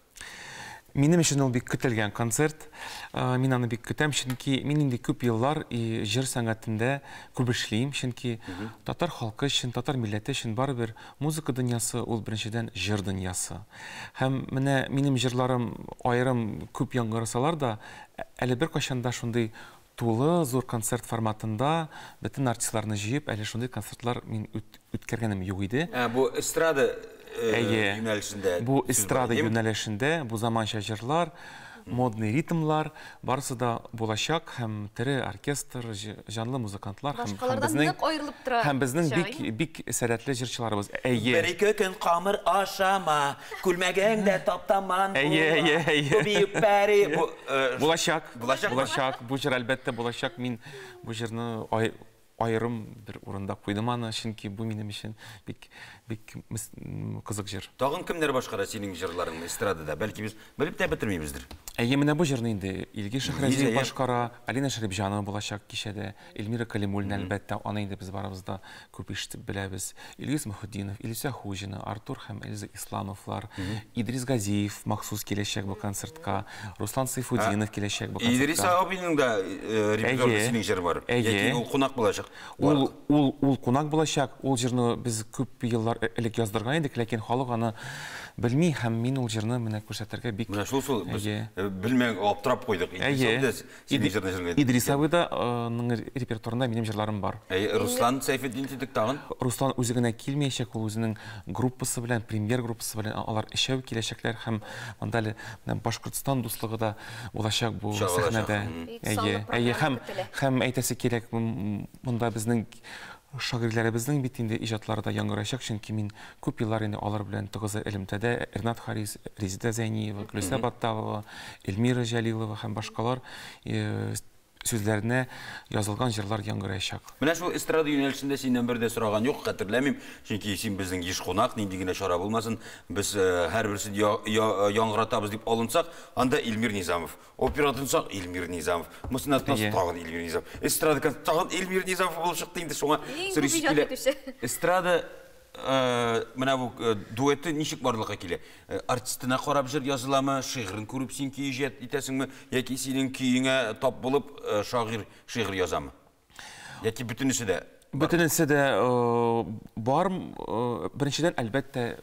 Минем өчен ул бик көтелгән концерт. Мин аны бик көтәм, чөнки мин инде күп еллар җыр сәнгатендә күп эшлим, чөнки татар халкы өчен, татар милләте өчен барыбер музыка дөньясы ул беренчедән җыр дөньясы. Һәм менә минем җырларым аерым күп яңгырасалар да, әле беркайчан да шундый тулы зур концерт форматында бөтен артистларны җыеп, әле шундый концертлар мин үткәргәнем юк иде. Бу эстрада Әйе. юнәлешендә Бу сүз бар, эстрада әйеме? юнәлешендә, бу заманча җырлар, модный ритмлар, барысы да булачак һәм тере оркестр, җанлы музыкантлар һәм Башкалардан безнең нык аерылып тора һәм безнең бик чагы. бик сәләтле җырчыларыбыз. Әйе. Бер ике көн камыр ашама, күлмәгең дә таптаман Әйе, була. әйе, әйе. Бу бөек пәри, бу, Булачак. Булачак. Булачак. Бу җыр әлбәттә булачак. Мин бу җырны аерым бер урында куйдым аны, чөнки бу минем өчен бик, бик кызык җыр. Тагын кемнәр башкара синең җырларыңны эстрадада? Бәлки без белеп тә бетермибездер. Әйе, менә бу җырны инде Илгиз Шәһрәзиев Илгиз, әйе. башкара, Алина Шәрипҗанова булачак кичәдә, Эльмира Калимуллина, әлбәттә, аны инде без барыбыз да күп ишетеп беләбез. Илгиз Мөхетдинов, Илүсә Хуҗина, Артур һәм Эльза Исламовлар, Идрис Газиев махсус киләчәк бу концертка, Руслан Сайфутдинов киләчәк бу концертка. Идрис абыйның да репертуарында Әйе. синең җыры бар. Әйе. Яки ул кунак булачак. Ул кунак булачак. Ул җырны без күп еллар элек яздырган идек, ләкин халык аны белми һәм мин ул җырны менә күрсәтергә бик Менә шул шул без Әйе. белмәй аптырап куйдык. Идрис Әйе. абый да синең җырны җырлый. Идрис абый да репертуарында минем җырларым бар. Әйе, Руслан Сәйфетдин дидек тагын. Руслан үзе генә килмәячәк, ул үзенең группасы белән, премьер группасы белән алар өчәү киләчәкләр һәм монда әле менә Башкортстан дуслыгы да булачак бу Чагылачак. сәхнәдә. Бик Әйе, саллы әйе, программа көтелә. һәм әйтәсе кирәк, монда безнең шагыйрьләребезнең бит инде иҗатлары да яңгырачак, чөнки мин күп еллар инде алар белән тыгыз элемтәдә. Ренат Харис, Резеда Зәйниева, Гөлүсә Батталова, Эльмира Җәлилова һәм башкалар сүзләренә язылган җырлар яңгырачак. Менә шул эстрада юнәлешендә синнән бер дә сораган юк, хәтерләмим, чөнки син безнең еш кунак, нинди генә чара булмасын, без һәрберсен яңгыратабыз дип алынсак, анда Илмир Низамов, опера тынсак Илмир Низамов, Мусина тынсак Әйе. тагын Илмир Низамов, эстрада концерт тагын Илмир Низамов булып чыкты инде, шуңа Иң күп сорыйсы иҗат килә. итүче. Эстрада менә бу дуэты ничек барлыкка килә? Артистына карап җыр языламы, шигырен күреп син көй иҗат итәсеңме, яки синең көеңә тап булып шагыйрь шигырь язамы? Яки бөтенесе дә бар? Бөтенесе дә бар. Беренчедән, әлбәттә,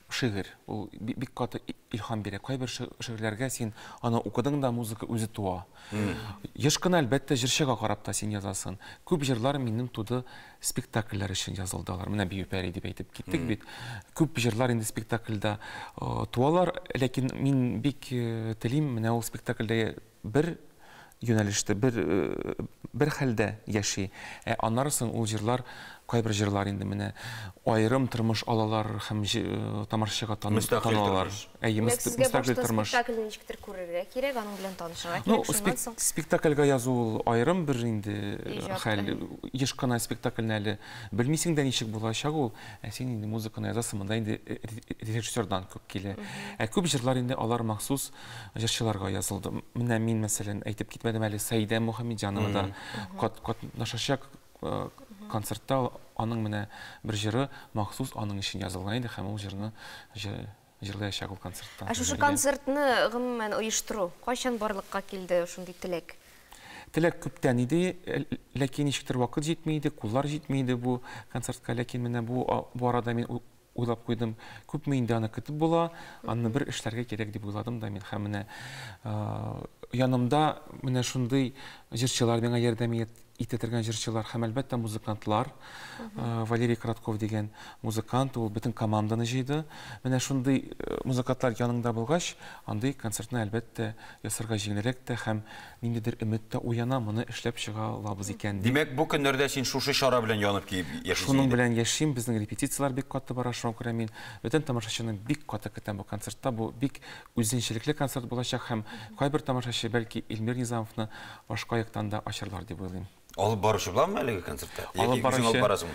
шигырь. Ул бик каты илһам бирә. Кайбер шигырьләргә син аны укыдың да, музыка үзе туа. Еш кына, әлбәттә, җырчыга карап та син язасың. Күп җырлар минем туды спектакльләр өчен язылды алар. Менә Бию пәри дип әйтеп киттек бит. Күп җырлар инде спектакльдә туалар, ләкин мин бик телим, менә ул спектакльдә бер юнәлештә, бер хәлдә яши. Ә аннары соң ул җырлар, кайбер җырлар инде менә аерым тормыш алалар һәм тамашачыга танылалар. Әйе, мөстәкыйль тормыш. Спектакльне ничектер күрергә кирәк, аның белән танышырга кирәк. Шуннан соң спектакльгә язу ул аерым бер инде хәл. Еш кына спектакльне әле белмисең дә ничек булачак ул, ә син инде музыканы язасың, монда инде режиссердан күп килә. Ә күп җырлар инде алар махсус җырчыларга язылды. Менә мин, мәсәлән, әйтеп китмәдем әле, Саидә Мухаммедҗанова да катнашачак концертта, аның менә бер җыры махсус аның өчен язылган иде һәм ул җырны җырлаячак ул концертта. Ә шушы концертны гомумән оештыру кайчан барлыкка килде шундый теләк? Теләк күптән иде, ләкин ничектер вакыт җитми иде, куллар җитми иде бу концертка, ләкин менә бу арада мин уйлап куйдым, күпме инде аны көтеп була, аны бер эшләргә кирәк дип уйладым да мин. Һәм менә янымда менә шундый җырчылар миңа ярдәм итә торган җырчылар һәм әлбәттә музыкантлар. Валерий Коротков дигән музыкант, ул бөтен команданы җыйды. Менә шундый музыкантлар яныңда булгач, андый концертны әлбәттә ясарга җиңелрәк тә һәм ниндидер өмет тә уяна, моны эшләп чыга алабыз икән. Димәк, бу көннәрдә син шушы чара белән янып киеп яшисең. Шуның белән яшим, безнең репетицияләр бик каты бара, шуңа күрә мин бөтен тамашачыны бик каты көтәм бу концертта. Бу бик үзенчәлекле концерт булачак һәм кайбер тамашачы бәлки Эльмир Низамовны башка яктан да ачарлар дип уйлыйм. Алып баручы буламы әлеге концертта? Алып баручы.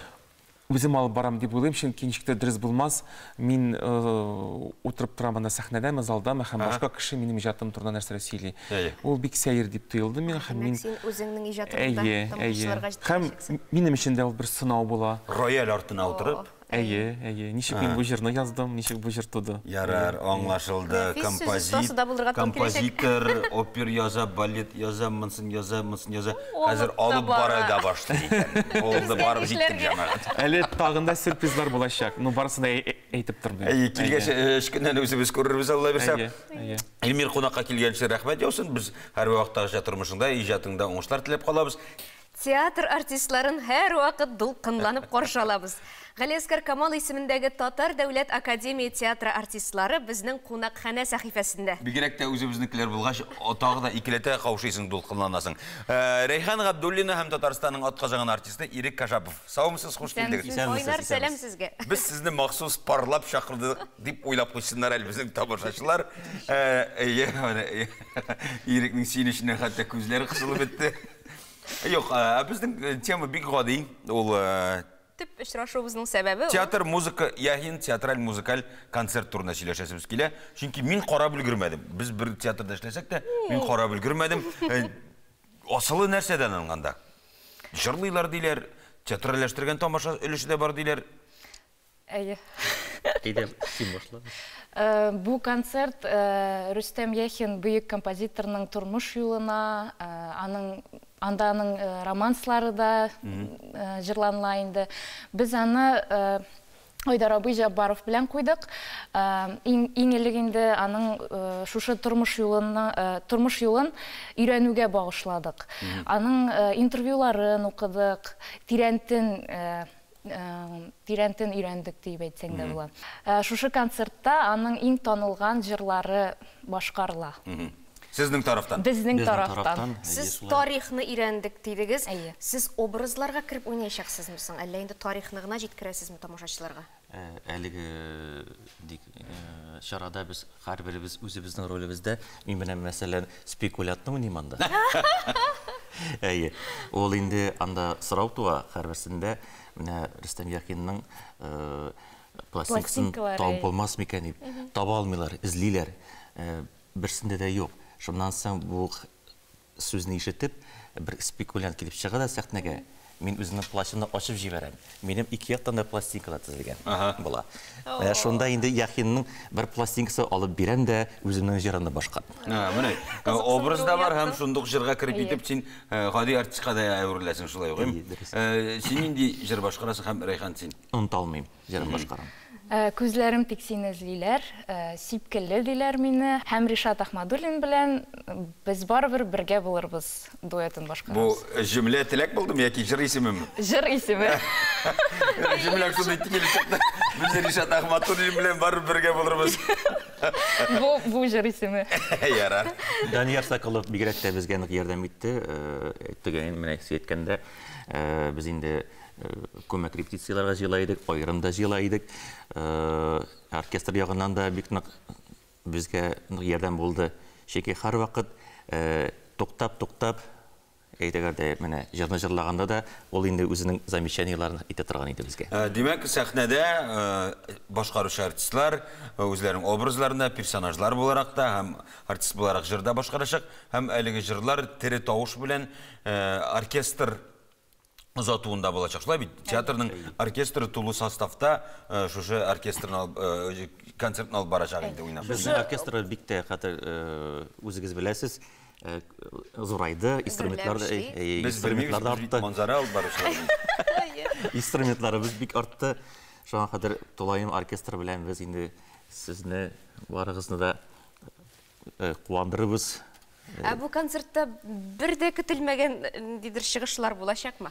Үзем алып барам дип уйлыйм, чөнки ничектер дөрес булмас. Мин утырып торам анда сәхнәдәме, залдамы, һәм башка кеше минем иҗатым турында нәрсәләр сөйли. Ул бик сәер дип тоелды миңа, һәм мин син үзеңнең иҗатыңда тамашачыларга җиткерәчәксең. Һәм минем өчен дә ул бер сынау була. Рояль артына утырып. Әйе, әйе. Ничек мин бу җырны яздым, ничек бу җыр туды. Ярар, аңлашылды. Композитор, опер яза, балет яза, монсын яза, монсын яза. Хәзер алып бара да башлый икән. Булды, барып җиттек, җәмәгать. Әле тагын да сюрпризлар булачак. Ну, барысын да әйтеп тормыйм. Әйе, килгәч, өч көннән үзебез күрербез, Алла бирсә. Эльмир кунакка килгәнче рәхмәт яусын. Без һәрвакыттагыча тормышыңда, иҗатыңда уңышлар теләп калабыз. Театр артистларын һәрвакыт дулкынланып каршы алабыз. Галиәсгар Камал исемендәге Татар дәүләт академия театры артистлары безнең кунакханә сәхифәсендә. Бигрәк тә үзебезнекеләр булгач, тагы да икеләтә каушыйсың, дулкынланасың. Рәйхан Габдуллина һәм Татарстанның атказанган артисты Ирек Кашапов. Саумысыз, хуш килдегез. Кайнар сәлам сезгә. Без сезне махсус парлап чакырдык дип уйлап куйсыннар әле безнең тамашачылар. Ирекнең сөенеченнән хәтта күзләре кысылып бетте. Юк, безнең тема бик гади. Ул төп очрашуыбызның сәбәбе театр, музыка, Яхин театраль музыкаль концерт турында сөйләшәсебез килә. Чөнки мин карап өлгермәдем. Без бер театрда эшләсәк тә, мин карап өлгермәдем. Асылы нәрсәдән алганда? Җырлыйлар диләр, театральләштергән тамаша өлеше дә бар диләр. Әйе. Әйдә, син башла. Бу концерт Рөстәм Яхин бөек композиторның тормыш юлына, аның анда аның романслары да җырланыла инде. Без аны Айдар абый Җаббаров белән куйдык. Иң элек инде аның шушы тормыш юлын өйрәнүгә багышладык. Аның интервьюларын укыдык, тирәнтен өйрәндек дип әйтсәң дә була. Шушы концертта аның иң танылган җырлары башкарыла. Сезнең тарафтан? Безнең тарафтан. Сез тарихны өйрәндек дидегез. Сез образларга кереп уйнаячаксызмы соң? Әллә инде тарихны гына җиткерәсезме тамашачыларга? Әлеге чарада без һәрберебез үзебезнең ролебездә. Мин менә, мәсәлән, спекулянтны уйныйм анда. Әйе. Ул инде анда сорау туа һәрберсендә. Менә Рөстәм Яхинның пластинкасын табып булмас микән дип таба алмыйлар, эзлиләр. Берсендә дә юк. Шуннан соң бу сүзне ишетеп, бер спекулянт килеп чыга да сәхнәгә. Мин үземнең плащымны ачып җибәрәм. Минем ике яктан да пластинкалар тезелгән була. Менә шунда инде Яхинның бер пластинкасы алып бирәм дә үземнең җырымны башкарам. Менә образ да бар һәм шундук җырга кереп китеп син гади артистка да әвереләсең шулай ук. Син нинди җыр башкарасың һәм Рәйхан син? Оныта алмыйм, җырын башкарам. Күзләрем тик сине эзлиләр, сипкелле диләр мине. Һәм Ришат Ахмадуллин белән без барыбер бергә булырбыз дуэтын башкарабыз. Бу җөмлә теләк булдымы яки җыр исемеме? Җыр исеме. Җөмлә шундый килеп чыкты. Без Ришат Ахмадуллин белән барыбер бергә булырбыз. Бу җыр исеме. Ярар. Данияр Соколов бигрәк тә безгә нык ярдәм итте. Төгәен менә сез әйткәндә, без инде күмәк репетицияләргә җыела идек, аерым да җыела идек. Оркестр ягыннан да бик нык безгә нык ярдәм булды. Чөнки һәрвакыт туктап-туктап, әйтәгәр дә, менә җырны җырлаганда да ул инде үзенең замечаниеләрен әйтә торган иде безгә. Димәк, сәхнәдә башкаручы артистлар үзләренең образларында, персонажлар буларак та һәм артист буларак җыр да башкарачак, һәм әлеге җырлар тере тавыш белән оркестр озатуында булачак. Шулай бит, театрның оркестры тулы составта шушы оркестрны алып, концертны алып барачак инде уйнап. Безнең оркестр бик тә хәтер үзегез беләсез, зурайды, инструментлар да, Без белмибез, инструментлар да без бит артты. манзара алып баручылар. Инструментларыбыз бик артты. Шуңа кадәр тулаем оркестр белән без инде сезне барыгызны да куандырыбыз. Ә бу концертта бер дә көтелмәгән ниндидер чыгышлар булачакмы?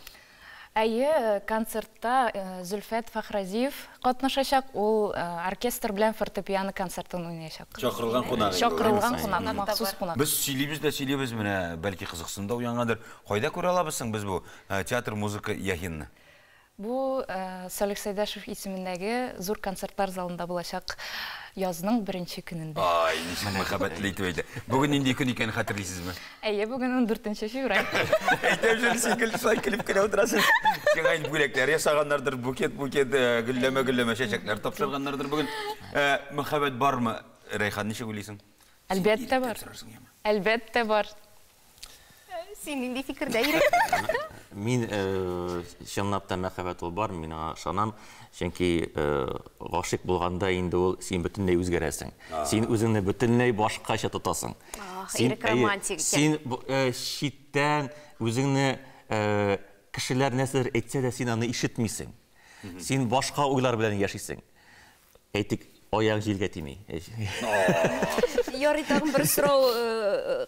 Әйе, концертта Зөлфәт Фәхразиев катнашачак. Ул оркестр белән фортепиано концертын уйнаячак. Чакырылган кунак инде ул, Чакырылган әйеме? кунак, махсус кунак. Без сөйлибез дә сөйлибез, менә бәлки кызыксыну да уянгандыр. Кайда күрә алабыз соң без бу театр музыка Яхинны? Бу Салих Сәйдәшев исемендәге зур концертлар залында булачак язның беренче көнендә. Ай, ничек мәхәббәтле итеп әйтә. Бүген нинди көн икәнен хәтерлисезме? Әйе, бүген 14 февраль. Әйтәм шул, син гел шулай көлеп кенә утырасың. Сиңа инде бүләкләр ясаганнардыр, букет-букет, гөлләмә-гөлләмә чәчәкләр тапшырганнардыр бүген. Мәхәббәт бармы, Рәйхан, ничек уйлыйсың? Әлбәттә бар. Әлбәттә бар. Син нинди фикердә, Ирек? Мин чынлап та мәхәббәт ул бар, мин аңа ышанам. Чөнки гашыйк булганда инде ул син бөтенләй үзгәрәсең. Син үзеңне бөтенләй башкача тотасың. Ах, Син, Ирек романтик икән. Син читтән үзеңне кешеләр нәрсәдер әйтсә дә син аны ишетмисең. Син башка уйлар белән яшисең. Әйтик, аяк җилгә тими. Ярый, тагын бер сорау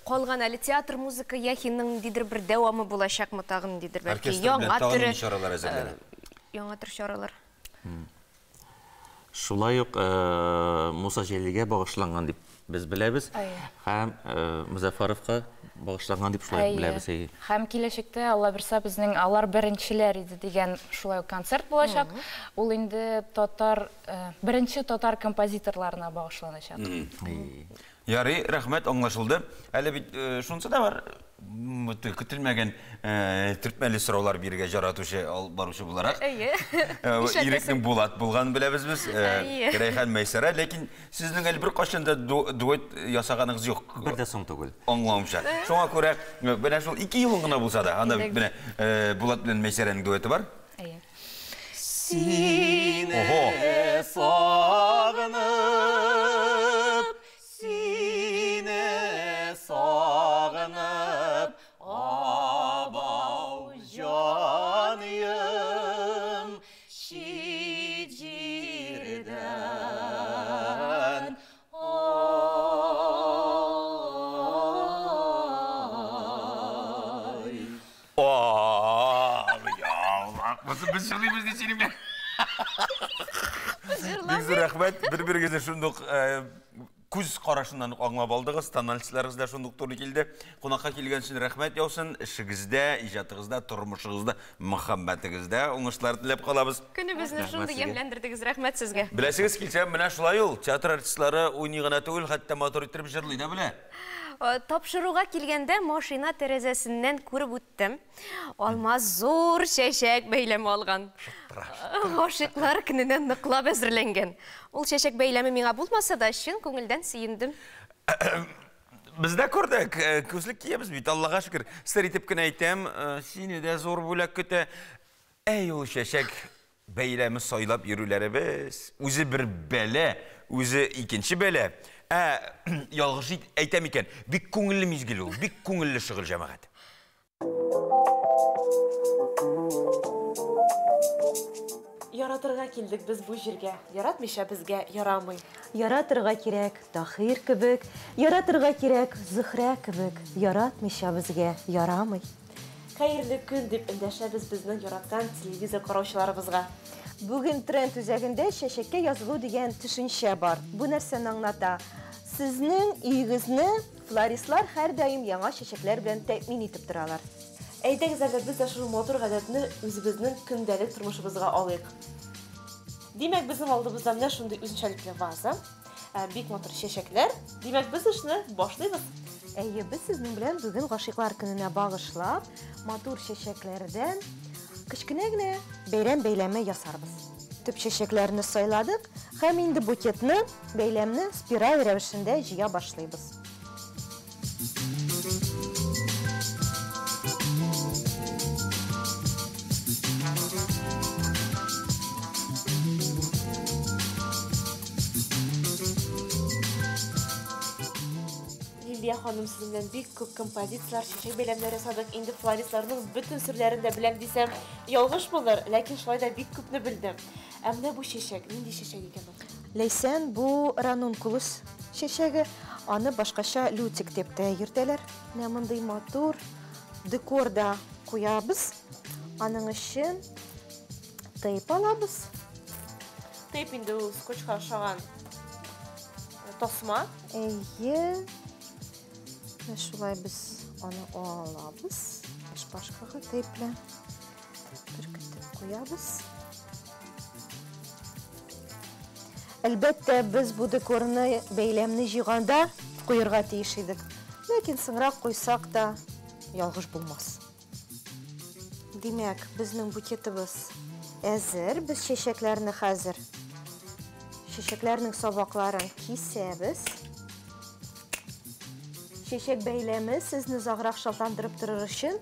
калган әле. Театр музыка Яхинның ниндидер бер дәвамы булачакмы тагын ниндидер бәлки Оркестр белән яңа тагын төре, нинди чаралар әзерләнә? яңа төр чаралар. Шулай ук Муса Җәлилгә багышланган дип без беләбез. Һәм Мозаффаровка багышланган дип шулай Әйе. беләбез. Әйе. Һәм киләчәктә Алла бирсә безнең алар беренчеләр иде дигән шулай ук концерт булачак. Ул инде беренче татар композиторларына багышланачак. Ярый, рәхмәт, аңлашылды. Әле бит шунысы да бар, көтелмәгән төртмәле сораулар бирергә яратучы алып баручы буларак. Әйе. Ирекнең Булат булганын беләбез без, Әйе. Рәйхан Мәйсәрә, ләкин сезнең әле бер кайчан да дуэт ясаганыгыз юк. Бер дә соң түгел. Аңлавымча. Шуңа күрә, менә шул ике юлын гына булса да, анда бит менә Булат белән Мәйсәрәнең дуэты бар. Әйе. Сине Ого. сагынып, сине сагынып, абау җаныем, чит җирдән. Ай. Ай, без җырлыйбыз ди синең белән. Бик зур рәхмәт. Бер-берегезне шундук күз карашыннан ук аңлап алдыгыз, тональностьларыгыз да шундук туры килде. Кунакка килгән өчен рәхмәт яусын. Эшегездә, иҗатыгызда, тормышыгызда, мәхәббәтегездә уңышлар теләп калабыз. Көнебезне Рәхмәт шундый сезгә. ямьләндердегез, рәхмәт сезгә. Беләсегез килсә, менә шулай ул. Театр артистлары уйный гына түгел, хәтта матур иттереп җырлый да белә. Тапшыруга килгәндә машина тәрәзәсеннән күреп үттем. Алмаз зур чәчәк бәйләме алган. Гашыйклар көненә ныклап әзерләнгән. Ул чәчәк бәйләме миңа булмаса да, чын күңелдән сөендем. Без дә күрдек, күзлек киябез бит, Аллага шөкер. Сер итеп кенә әйтәм, сине дә зур бүләк көтә. Әй, ул чәчәк бәйләме сайлап йөрүләребез. Үзе бер бәлә, үзе икенче бәлә. Ялгыш әйтәм икән, бик күңелле мизгел ул, бик күңелле шөгыль, җәмәгать. Яратырга килдек без бу җиргә, яратмыйча безгә ярамый. Яратырга кирәк Таһир кебек, яратырга кирәк Зөһрә кебек, яратмыйча безгә ярамый. Хәерле көн дип эндәшәбез безнең яраткан телевизор караучыларыбызга. Бүген тренд үзәгендә чәчәккә язылу дигән төшенчә бар. Бу нәрсәне аңлата? Сезнең өегезне флористлар һәрдаим яңа чәчәкләр белән тәэмин итеп торалар. Әйдәгез әле без дә шул матур гадәтне үзебезнең көндәлек тормышыбызга алыйк. Димәк, безнең алдыбызда менә шундый үзенчәлекле ваза, бик матур чәчәкләр. Димәк, без эшне башлыйбыз. Әйе, без сезнең белән бүген Гашыйклар көненә багышлап, матур чәчәкләрдән кечкенә генә бәйрәм бәйләме ясарбыз. Төп чәчәкләрне сайладык һәм инде букетны, бәйләмне спираль рәвешендә җыя башлыйбыз. Лилия ханым, сезнең белән бик күп композицияләр, чәчәк бәйләмнәре ясадык. Инде флористларның бөтен серләрен дә беләм дисәм, ялгыш булыр, ләкин шулай да бик күпне белдем. Ә менә бу чәчәк, нинди чәчәк икән ул? Ләйсән, бу ранункулус чәчәге, аны башкача лютик дип тә йөртәләр. Менә мондый матур декор да куябыз. Аның өчен тейп алабыз. Тейп инде ул скотчка охшаган тасма. Әйе. Менә шулай без аны алабыз. Шпажкага тейп белән беркетеп куябыз. Әлбәттә, без бу декорны, бәйләмне җыйганда куярга тиеш идек. Ләкин соңрак куйсак та ялгыш булмас. Димәк, безнең букетыбыз әзер. Без чәчәкләрне хәзер, чәчәкләрнең сабакларын кисәбез. Чәчәк бәйләме сезне озаграк шатландырып торыр өчен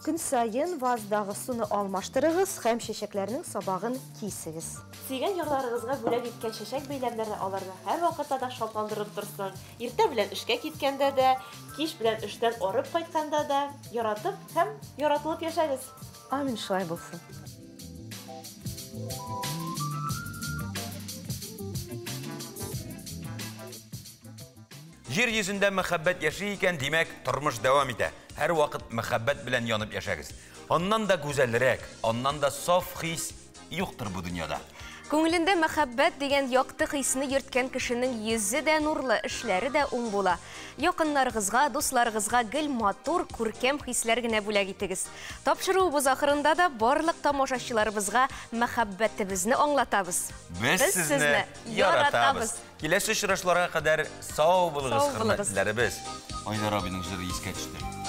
көн саен ваздагы суны алмаштырыгыз һәм чәчәкләрнең сабагын кисегез. Сөйгән ярларыгызга бүләк иткән чәчәк бәйләмнәре аларны һәрвакытта да шатландырып торсын. Иртә белән эшкә киткәндә дә, кич белән эштән арып кайтканда да яратып һәм яратылып яшәгез. Амин, шулай булсын. Җир йөзендә мәхәббәт яши икән, димәк, тормыш дәвам итә. Һәрвакыт мәхәббәт белән янып яшәгез. Аннан да гүзәлрәк, аннан да саф хис юктыр бу дөньяда. Күңелендә мәхәббәт дигән якты хисне йөрткән кешенең йөзе дә нурлы, эшләре дә уң була. Якыннарыгызга, дусларыгызга гел матур, күркәм хисләр генә бүләк итегез. Тапшыруыбыз ахырында да барлык тамашачыларыбызга мәхәббәтебезне аңлатабыз. Без сезне яратабыз. Киләсе очрашларга кадәр сау булыгыз, хөрмәтлеләребез. Айдар абыйның җыры искә төште.